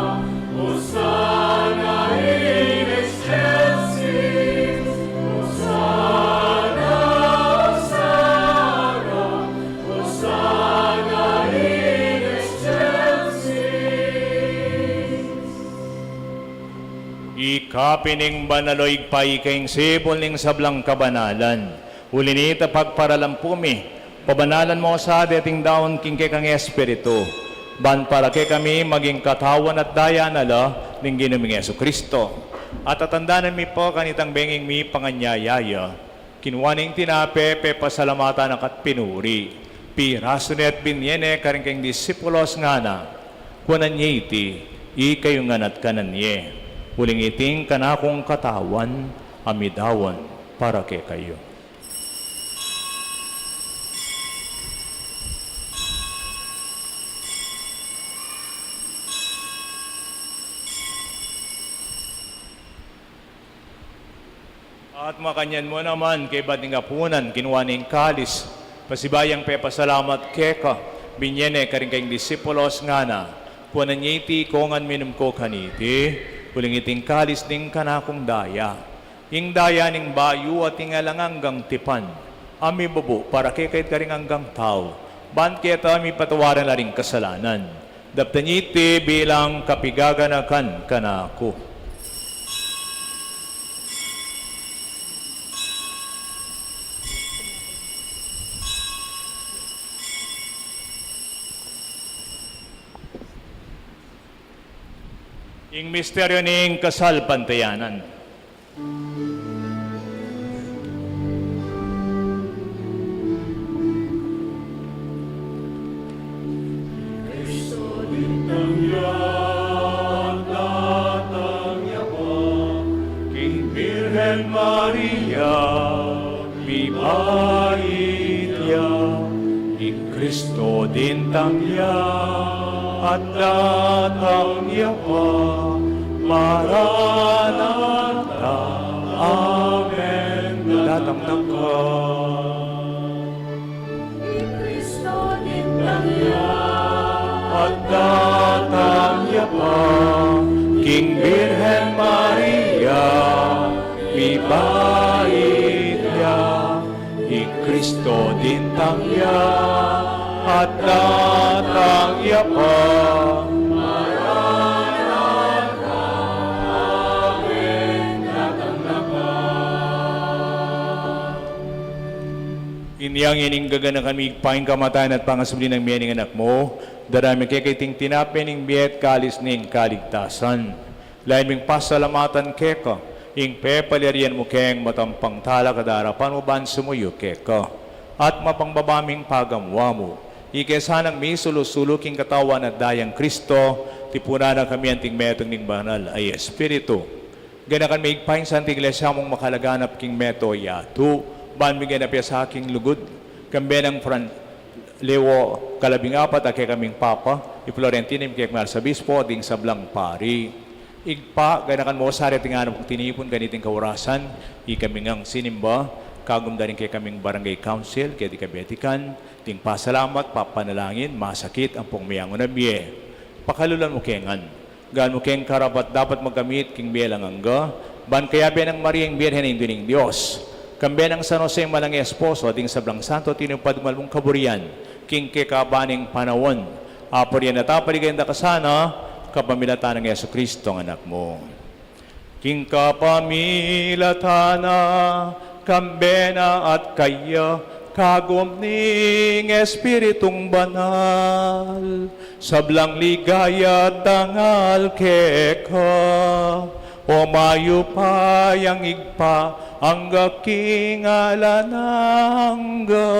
Hosanna in excelsis. Hosanna, Hosanna, Hosanna in excelsis. Ika pin ing banal, o Ibpa, ika ing sibul ning sablang kabanalan. Uli nita, pagparalan pu mi, pabanalan mu sa deting daun king kekang Espiritu, ban para kekami maging katawan at daya na la ning Ginu ming Jesucristo. At tatandanan mi pu kanitang bengi ing mipanganyaya ya, kinua ne ing tinape, pepasalamatan na ka't pinuri, pirasu ne at binie ne karing kayang disipulus, ngana: Kuanan ye iti, ikayu ngan at kanan ye, uling iti ing kanakung katawan, a midaun para kekayu. At makanyan mu naman, kaybat ning apunan, kinua ne ing kalis, pasibayu yang pepasalamat keka, binie ne karing kayang disipulus, ngana: Kuanan ye iti, ikayu ngan minum kayu kaniti, uling iti ing kalis ning kanakung daya, ing daya ning bayu at ing alang anggang tipan, a mibubu para kekayu at karing anggang tau, ban keta mipatawaran la ring kasalanan. Daptan ye iti bilang kapigaganakan kanaku. Ing misteryu ning kasalpantayanan. Kristo dintang ya, datang ya pa king Birhen Maria, mibait ya. Ing Kristo dintang ya, at datang ya pa, Maranatha, amen. Datang na ka. Ing Kristo dintang ya, at datang ya pa, king Birhen Maria, mibait ya. Ing Kristo dintang ya, at datang ya pa. Maranatha, amen. Datang na ka. Inya ngeni, gaganakan mi, Ibpa, ing kamatayan at pangasubli nang mie ning Anak mu, darayan mi keka iting tinape ning bie at kalis ning kaligtasan. Lalu ming pasalamatan keka ing pepalyarian mu keng matampang talakad a arapan mu ban sumuyu keka. At mapangbaba ming pagamu-amu, ike sanang misulu-sulu king katawan at dayang Kristo, tipunan na kami anting metung ning Banal a Espiritu. Ganakan me Ibpa ing Santa Iglesia mung makalaganap king mabilug a yatu, ban miganap ya sa king lugud, kambe nang Fran-, Leo kalabing apat a kekaming Papa, i Florentino a kekaming Arsobispo, ding sablang pari. Ibpa, ganakan mu sa reting anam kung tinipun kaniting kaurasan, ikami ngang sinimba, kagum da ring kekaming Barangay Council, keti kabetikan, ding pasalamat, papanalangin, masakit, ampong meangu na mie. Pakalulan mu ke ngan. Gawang mu keng karapat-dapat magkamit king bie alang angga, ban kayabe nang Maria ing Birhen a Indu ning Dios, kambe nang San Jose a Malalang Esposo, ding sablang santo a tinupad ing malmung kaburian, king kekaban ning panaun, apurian at apaligayan da ka sana, kapamilatan nang Jesucristo a Anak mu. King kapamilatan na, kambe na at kaya, kagum ning Espiritung Banal, sablang ligaya at dangal keka, o mayupayang Ibpa, angga king alang angga.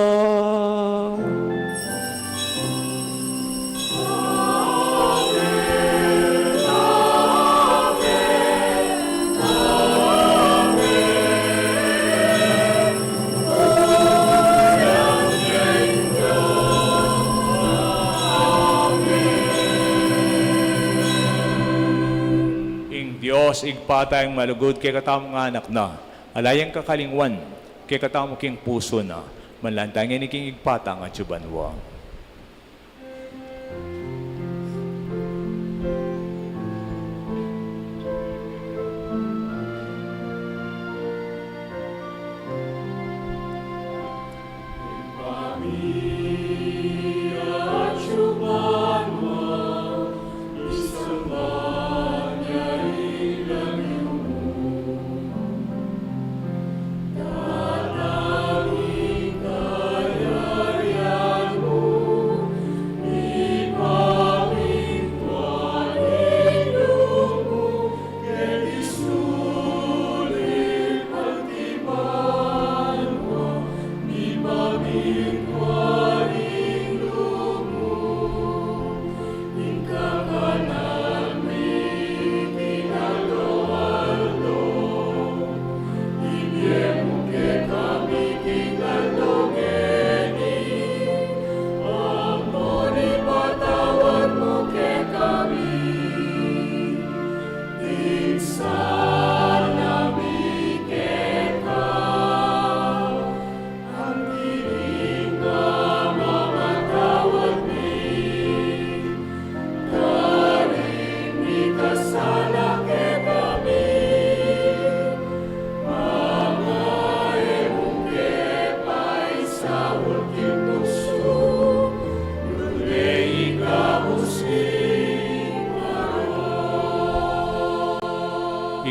Ing Dios Ibpa tang malugud kekatamung anak na, ala yang kakalingwan kekatamu king pusu na, manalangin tamu ngeni king Ibpa tang atsu banua.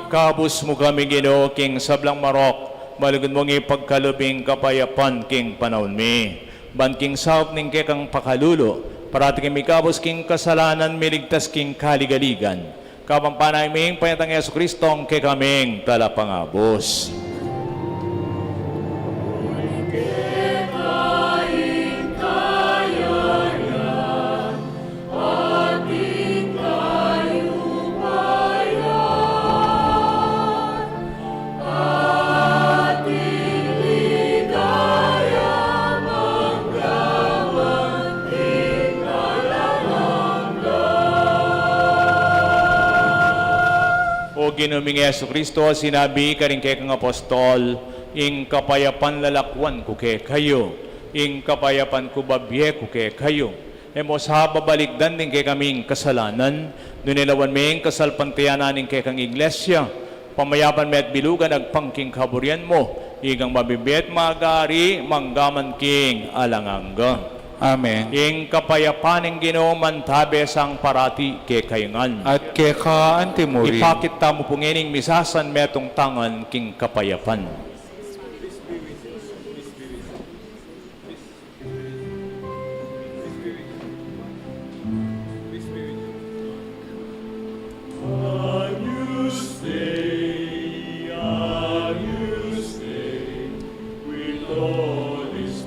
Ikabus mu kami, Ginu, king sablang marok, malugud mung ipagkalub ing kapayapan king panaun mi. Ban king saup ning kekang pakalulu, parati kami ikabus king kasalanan, miligtas king kaligaligan. Kapampanalangin mi ing panyatang Jesucristo, ing kekaming Talapangabus. O Ginu ming Jesucristo, sinabi karing kekang apostol, ing kapayapan lalakwan ku kekayu, ing kapayapan ku babie ku kekayu. E mu sa babalikdan ding kekaming kasalanan, nune lawan me ing kasalpantayanan ning kekang Iglesia, pamayapan me at bilugan agpang king kaburian mu, ikang mabibie at magari manggaman king alang angga. Amen. Ing kapayapan ning Ginu mantabe sa parati kekayu ngan. At keka antimurin. Ipakit tamu pu ngening misasan metung tangan king kapayapan. Agnus Dei, Agnus Dei, qui tollis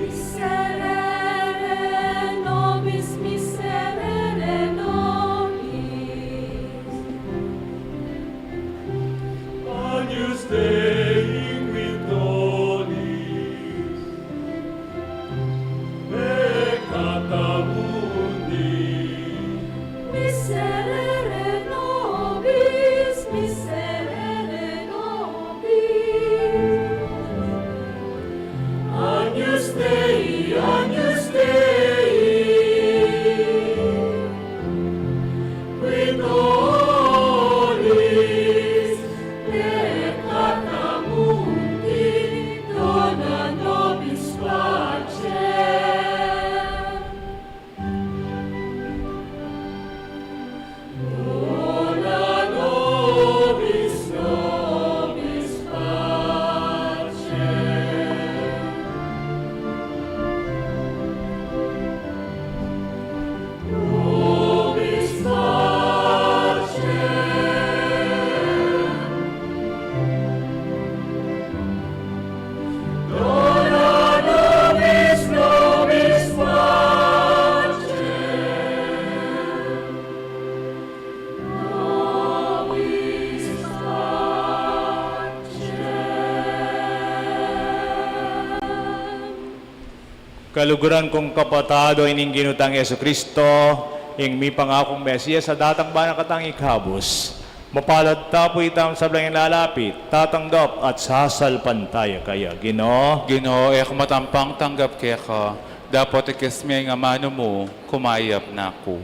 Miserere nobis, miserere nobis. Agnus Dei, qui tollis peccata mundi. Miserere nobis, miserere nobis. Agnus Dei, Agnus Dei, qui tollis peccata mundi, dona nobis pacem. Dona nobis, nobis pacem. Nobis pacem. Dona nobis, nobis pacem. Nobis pacem. Kaluguran kung kapatad, o ini ing Ginu tang Jesucristo, ing mipangakung Mesias, a datang ba na katang ikabus. Mapalad ta pu ita, sablang lalapit, tatanggap at sasalpantaya kaya. Ginu. Ginu, e ku matampang tanggap keka, dapot ikis me ing amanu mu, kumayap na ku.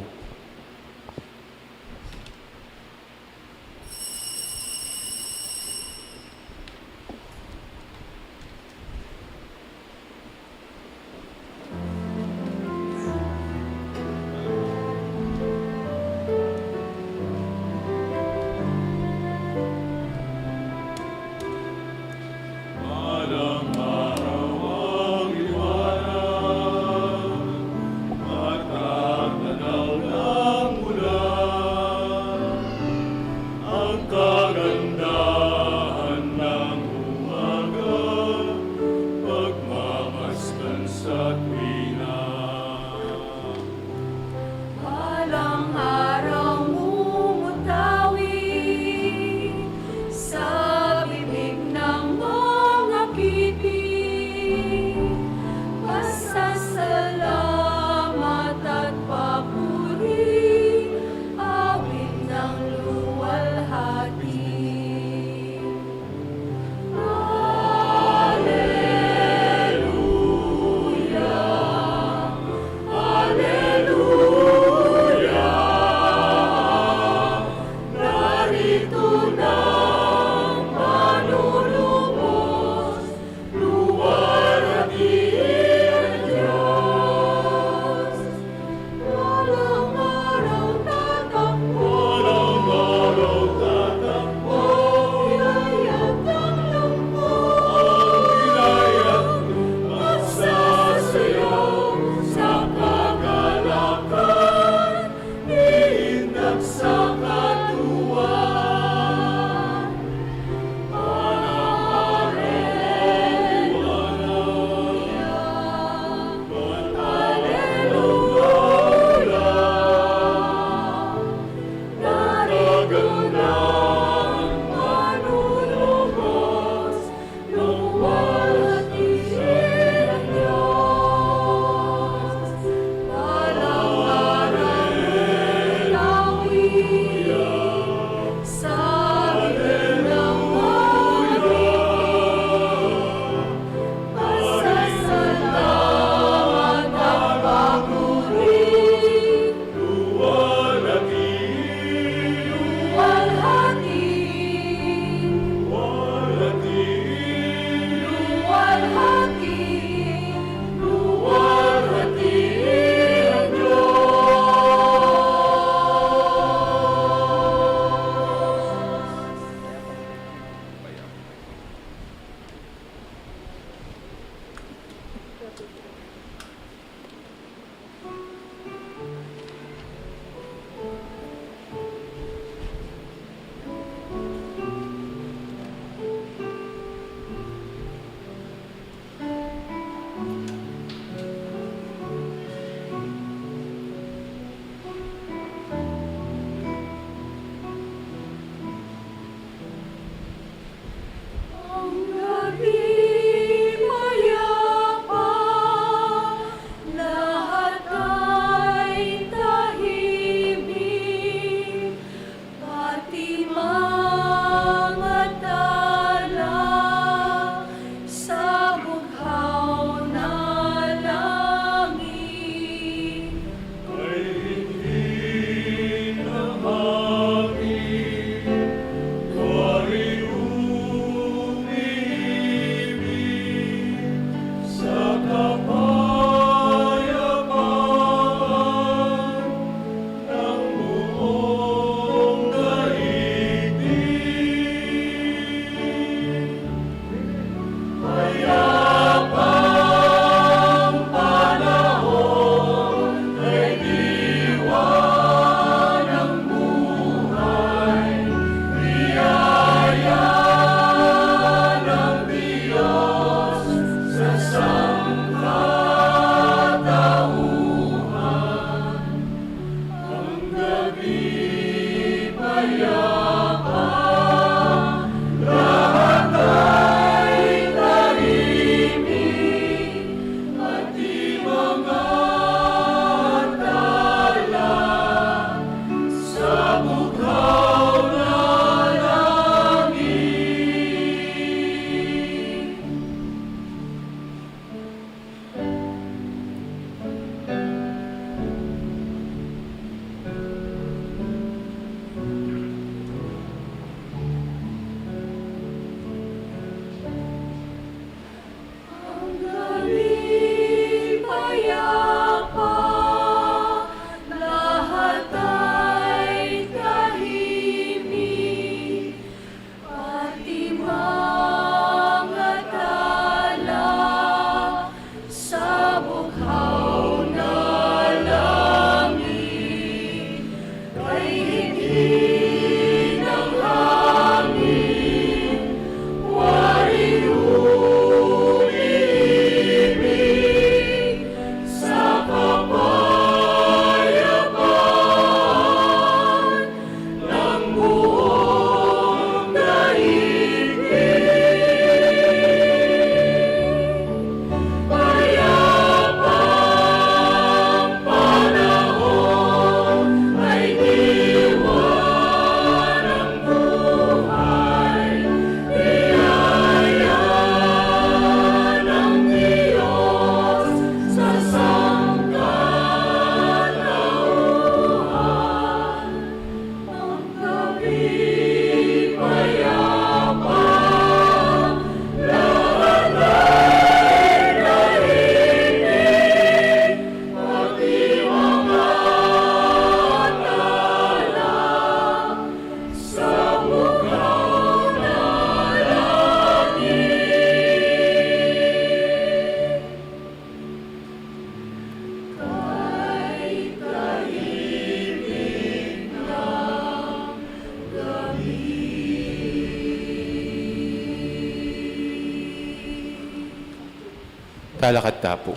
Talakad ta pu.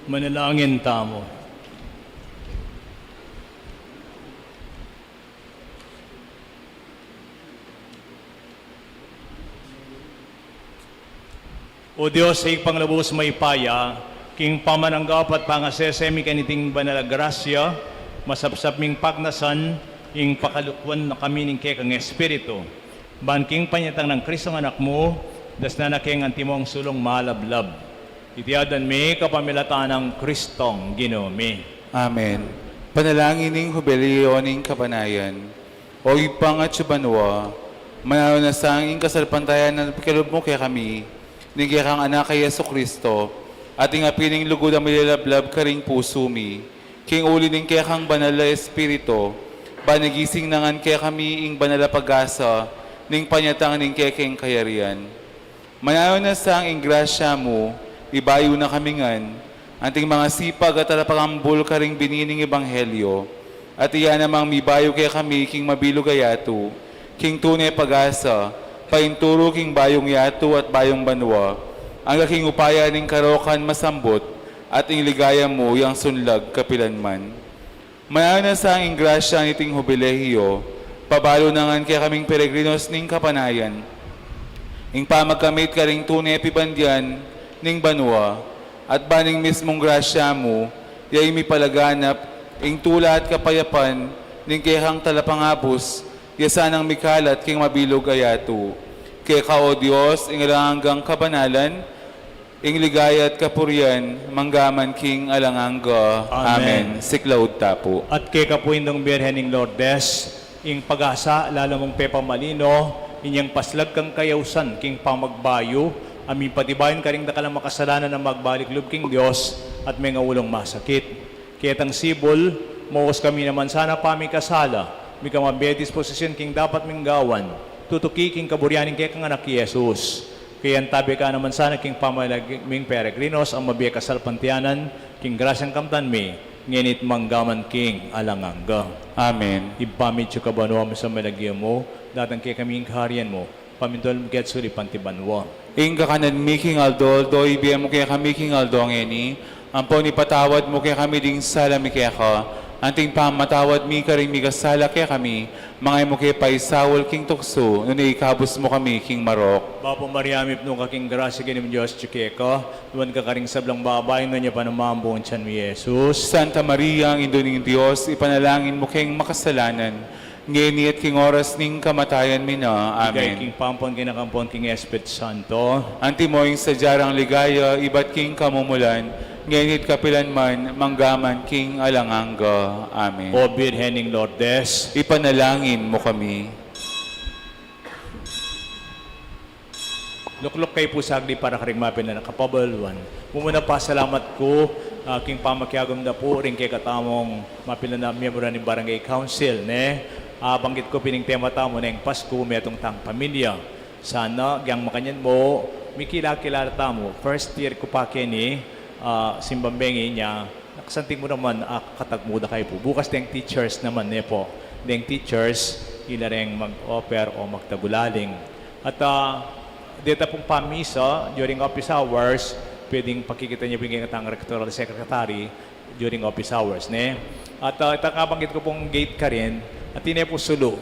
Manalangin tamu. O Dios, Ibpang lubus mayupaya, king pamananggap at pangasese mi kaniting banal a grasya, masapsap ming pagnasan ing pakalukwan na kami ning kekang Espiritu. Ban king panyatang nang Kristong Anak mu, dasnan na keng antimong sulung malablab. Iti aduan mi kapamilatan nang Kristong Ginu mi. Amen. Panalangin ning Hubileo ning Kapanayan. O Ibpang atsu banua, mananu na sa ing kasalpantayanan a pikalub mu kekami ning kekang Anak a Jesu Kristo, at ing apin ning lugud a milalablab karing pusu mi, king uli ning kekang Banal a Espiritu, ban igising na ngan kekami ing banal a pag-asa ning panyatang ning kekeng kayarian. Mananu na sa ing grasya mu, ibayu na kami ngan, anting mangasipag at talapagambul karing bini ning ebanghelyo, at iya namang mibayu kekami king mabilug a yatu, king tune pag-asa, paintulu king bayung yatu at bayung banua, angga king upaya ning karokan masambut, at ing ligaya mu yang sunlag kapilanman. Mananu na sa ing grasya niting Hubileo, pabalu na ngan kekaming peregrinos ning kapanayan ing pamagkamit karing tune pibandian ning banua, at ban ing mismung grasya mu, ya ing mipalaganap ing tula at kapayapan ning kekang talapangabus, ya sanang mikalat king mabilug a yatu. Keka, O Dios, ing alang anggang kabanalan, ing ligaya at kapurian, mangga man king alang angga. Amen. Amen. Siklaud ta pu. At keka pu, Indung Birhen ning Lourdes, ing pag-asa lalu mung pepamalino, inyang paslag kang kayausan king pamagbayu, a mipatibayan karing dakal a makasalanan a magbalik lub king Dios at mengaulung masakit. Ketang sibul, maus kami naman sana pamikasala, mika mabie disposisyun king dapat ming gawan, tutuki king kaburian ning kekang Anak Jesus. Kaya antabe ka naman sana king pamalag-, ming peregrinos a mabie kasalpantayanan, king grasyang kamtan mi, ngeni't mangga man king alang angga. Amen. Ibpa mi atsu ka banua, misamban ya ing lagyu mu, datang kekami ing kaharian mu, pamintulud mu keti sulip anti banua. Ing kakanan mi king aldo-aldo, ibie mu kekami king aldo ngeni, ampon ipatawad mu kekami ding sala mi keka, anting pamamatawad mi karing mikasala kekami, manga e mu ke paisaul king tuksu, nune ikabus mu kami king marok. Bapu Maria, mipnu ka king grasya, ing Ginung Dios atyu keka, nuan ka karing sablang babai, nuan ya pa naman ing bunga ning tiyan mu, i Jesus. Santa Maria, Indu ning Dios, ipanalangin mu keng makasalanan, ngeni at king oras ning kamatayan mi na. Amen. Ligaya king Ibpa ampon king Anak ampon king Espiritu Santo. Antimo ing sadya rang ligaya, ibat king kamumulan, ngeni at kapilan man, mangga man king alang angga. Amen. O Birhen ning Lourdes, ipanalangin mu kami. Lukluk kayu pu saglit para karing mapilan a kapabaluan. Mumuna, pasalamat ku, ah, king pamakiagum da pu ring kekatamung mapilan a miyembro ning Barangay Council, ne? Ah, banggit ku pin ing tema tamu neng Pasku, metung tang pamilya. Sana, agyang makanyan mu, mikila-kila tamu. First year ku pa keni, ah, simbang bengi nya, nakasanting mu naman, ah, katagmu da kayu pu. Bukas deng teachers naman, ne pu? Deng teachers, ila reng mag-offer o magtagulaling. At, ah, deta pung pamisa, during office hours, pwedeng pakikita yu pu ing kekatang rectoral secretary during office hours, ne? At, ah, itang kabanggit ku pung gate karin, at ine pu sulu,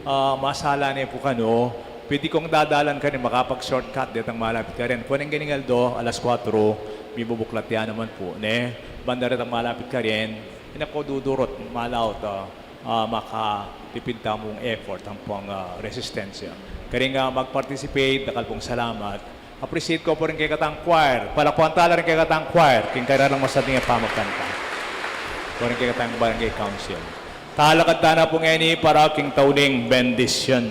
ah, masala ne pu kanu, pwede kung dadalan karin, makapag-shortcut detang malapit karin. Kung neng gening aldo, alas kuwatro, mibubuklat ya naman pu, ne? Banda retang malapit karin, ina ku dudurut, malaut, ah, ah, makatipid tamung effort ampong, ah, resistensya. Karing, ah, mag-participate, dakal pung salamat. Appreciate ku pu ring kekatang choir. Palakpakan tala ring kekatang choir king kayariran nang masanting a pamagkanta. Pu ring kekatang barangay council. Talakad tana pu ngeni para king tauling bendisyun.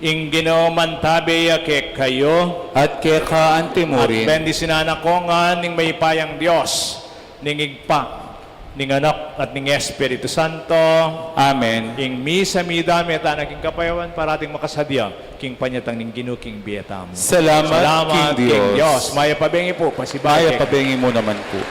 Ing Ginu mantabe ya kekayu. At keka antimurin. At bendisyunan na kayu ngan ning mayupayang Dios, ning Ibpa, ning Anak, at ning Espiritu Santo. Amen. Ing misa midame tana king kapayapan, parating makasadya king panyatang ning Ginu king bie tamu. Salamat king Dios. Mayap a bengi pu, pasibayu. Mayap a bengi mu naman pu.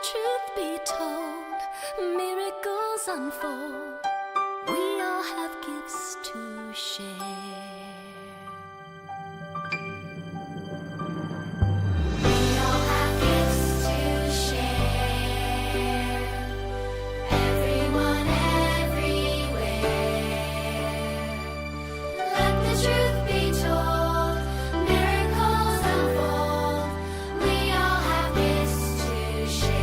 Truth be told, miracles unfold. We all have gifts to share. We all have gifts to share. Everyone, everywhere. Let the truth be told. Miracles unfold. We all have gifts to share.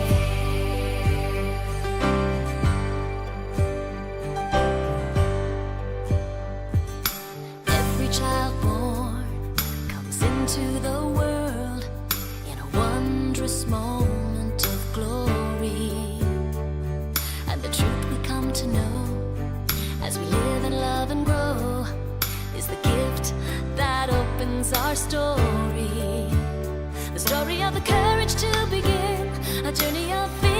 Every child born comes into the world in a wondrous moment of glory. And the truth we come to know as we live and love and grow is the gift that opens our story. The story of the courage to begin a journey of fear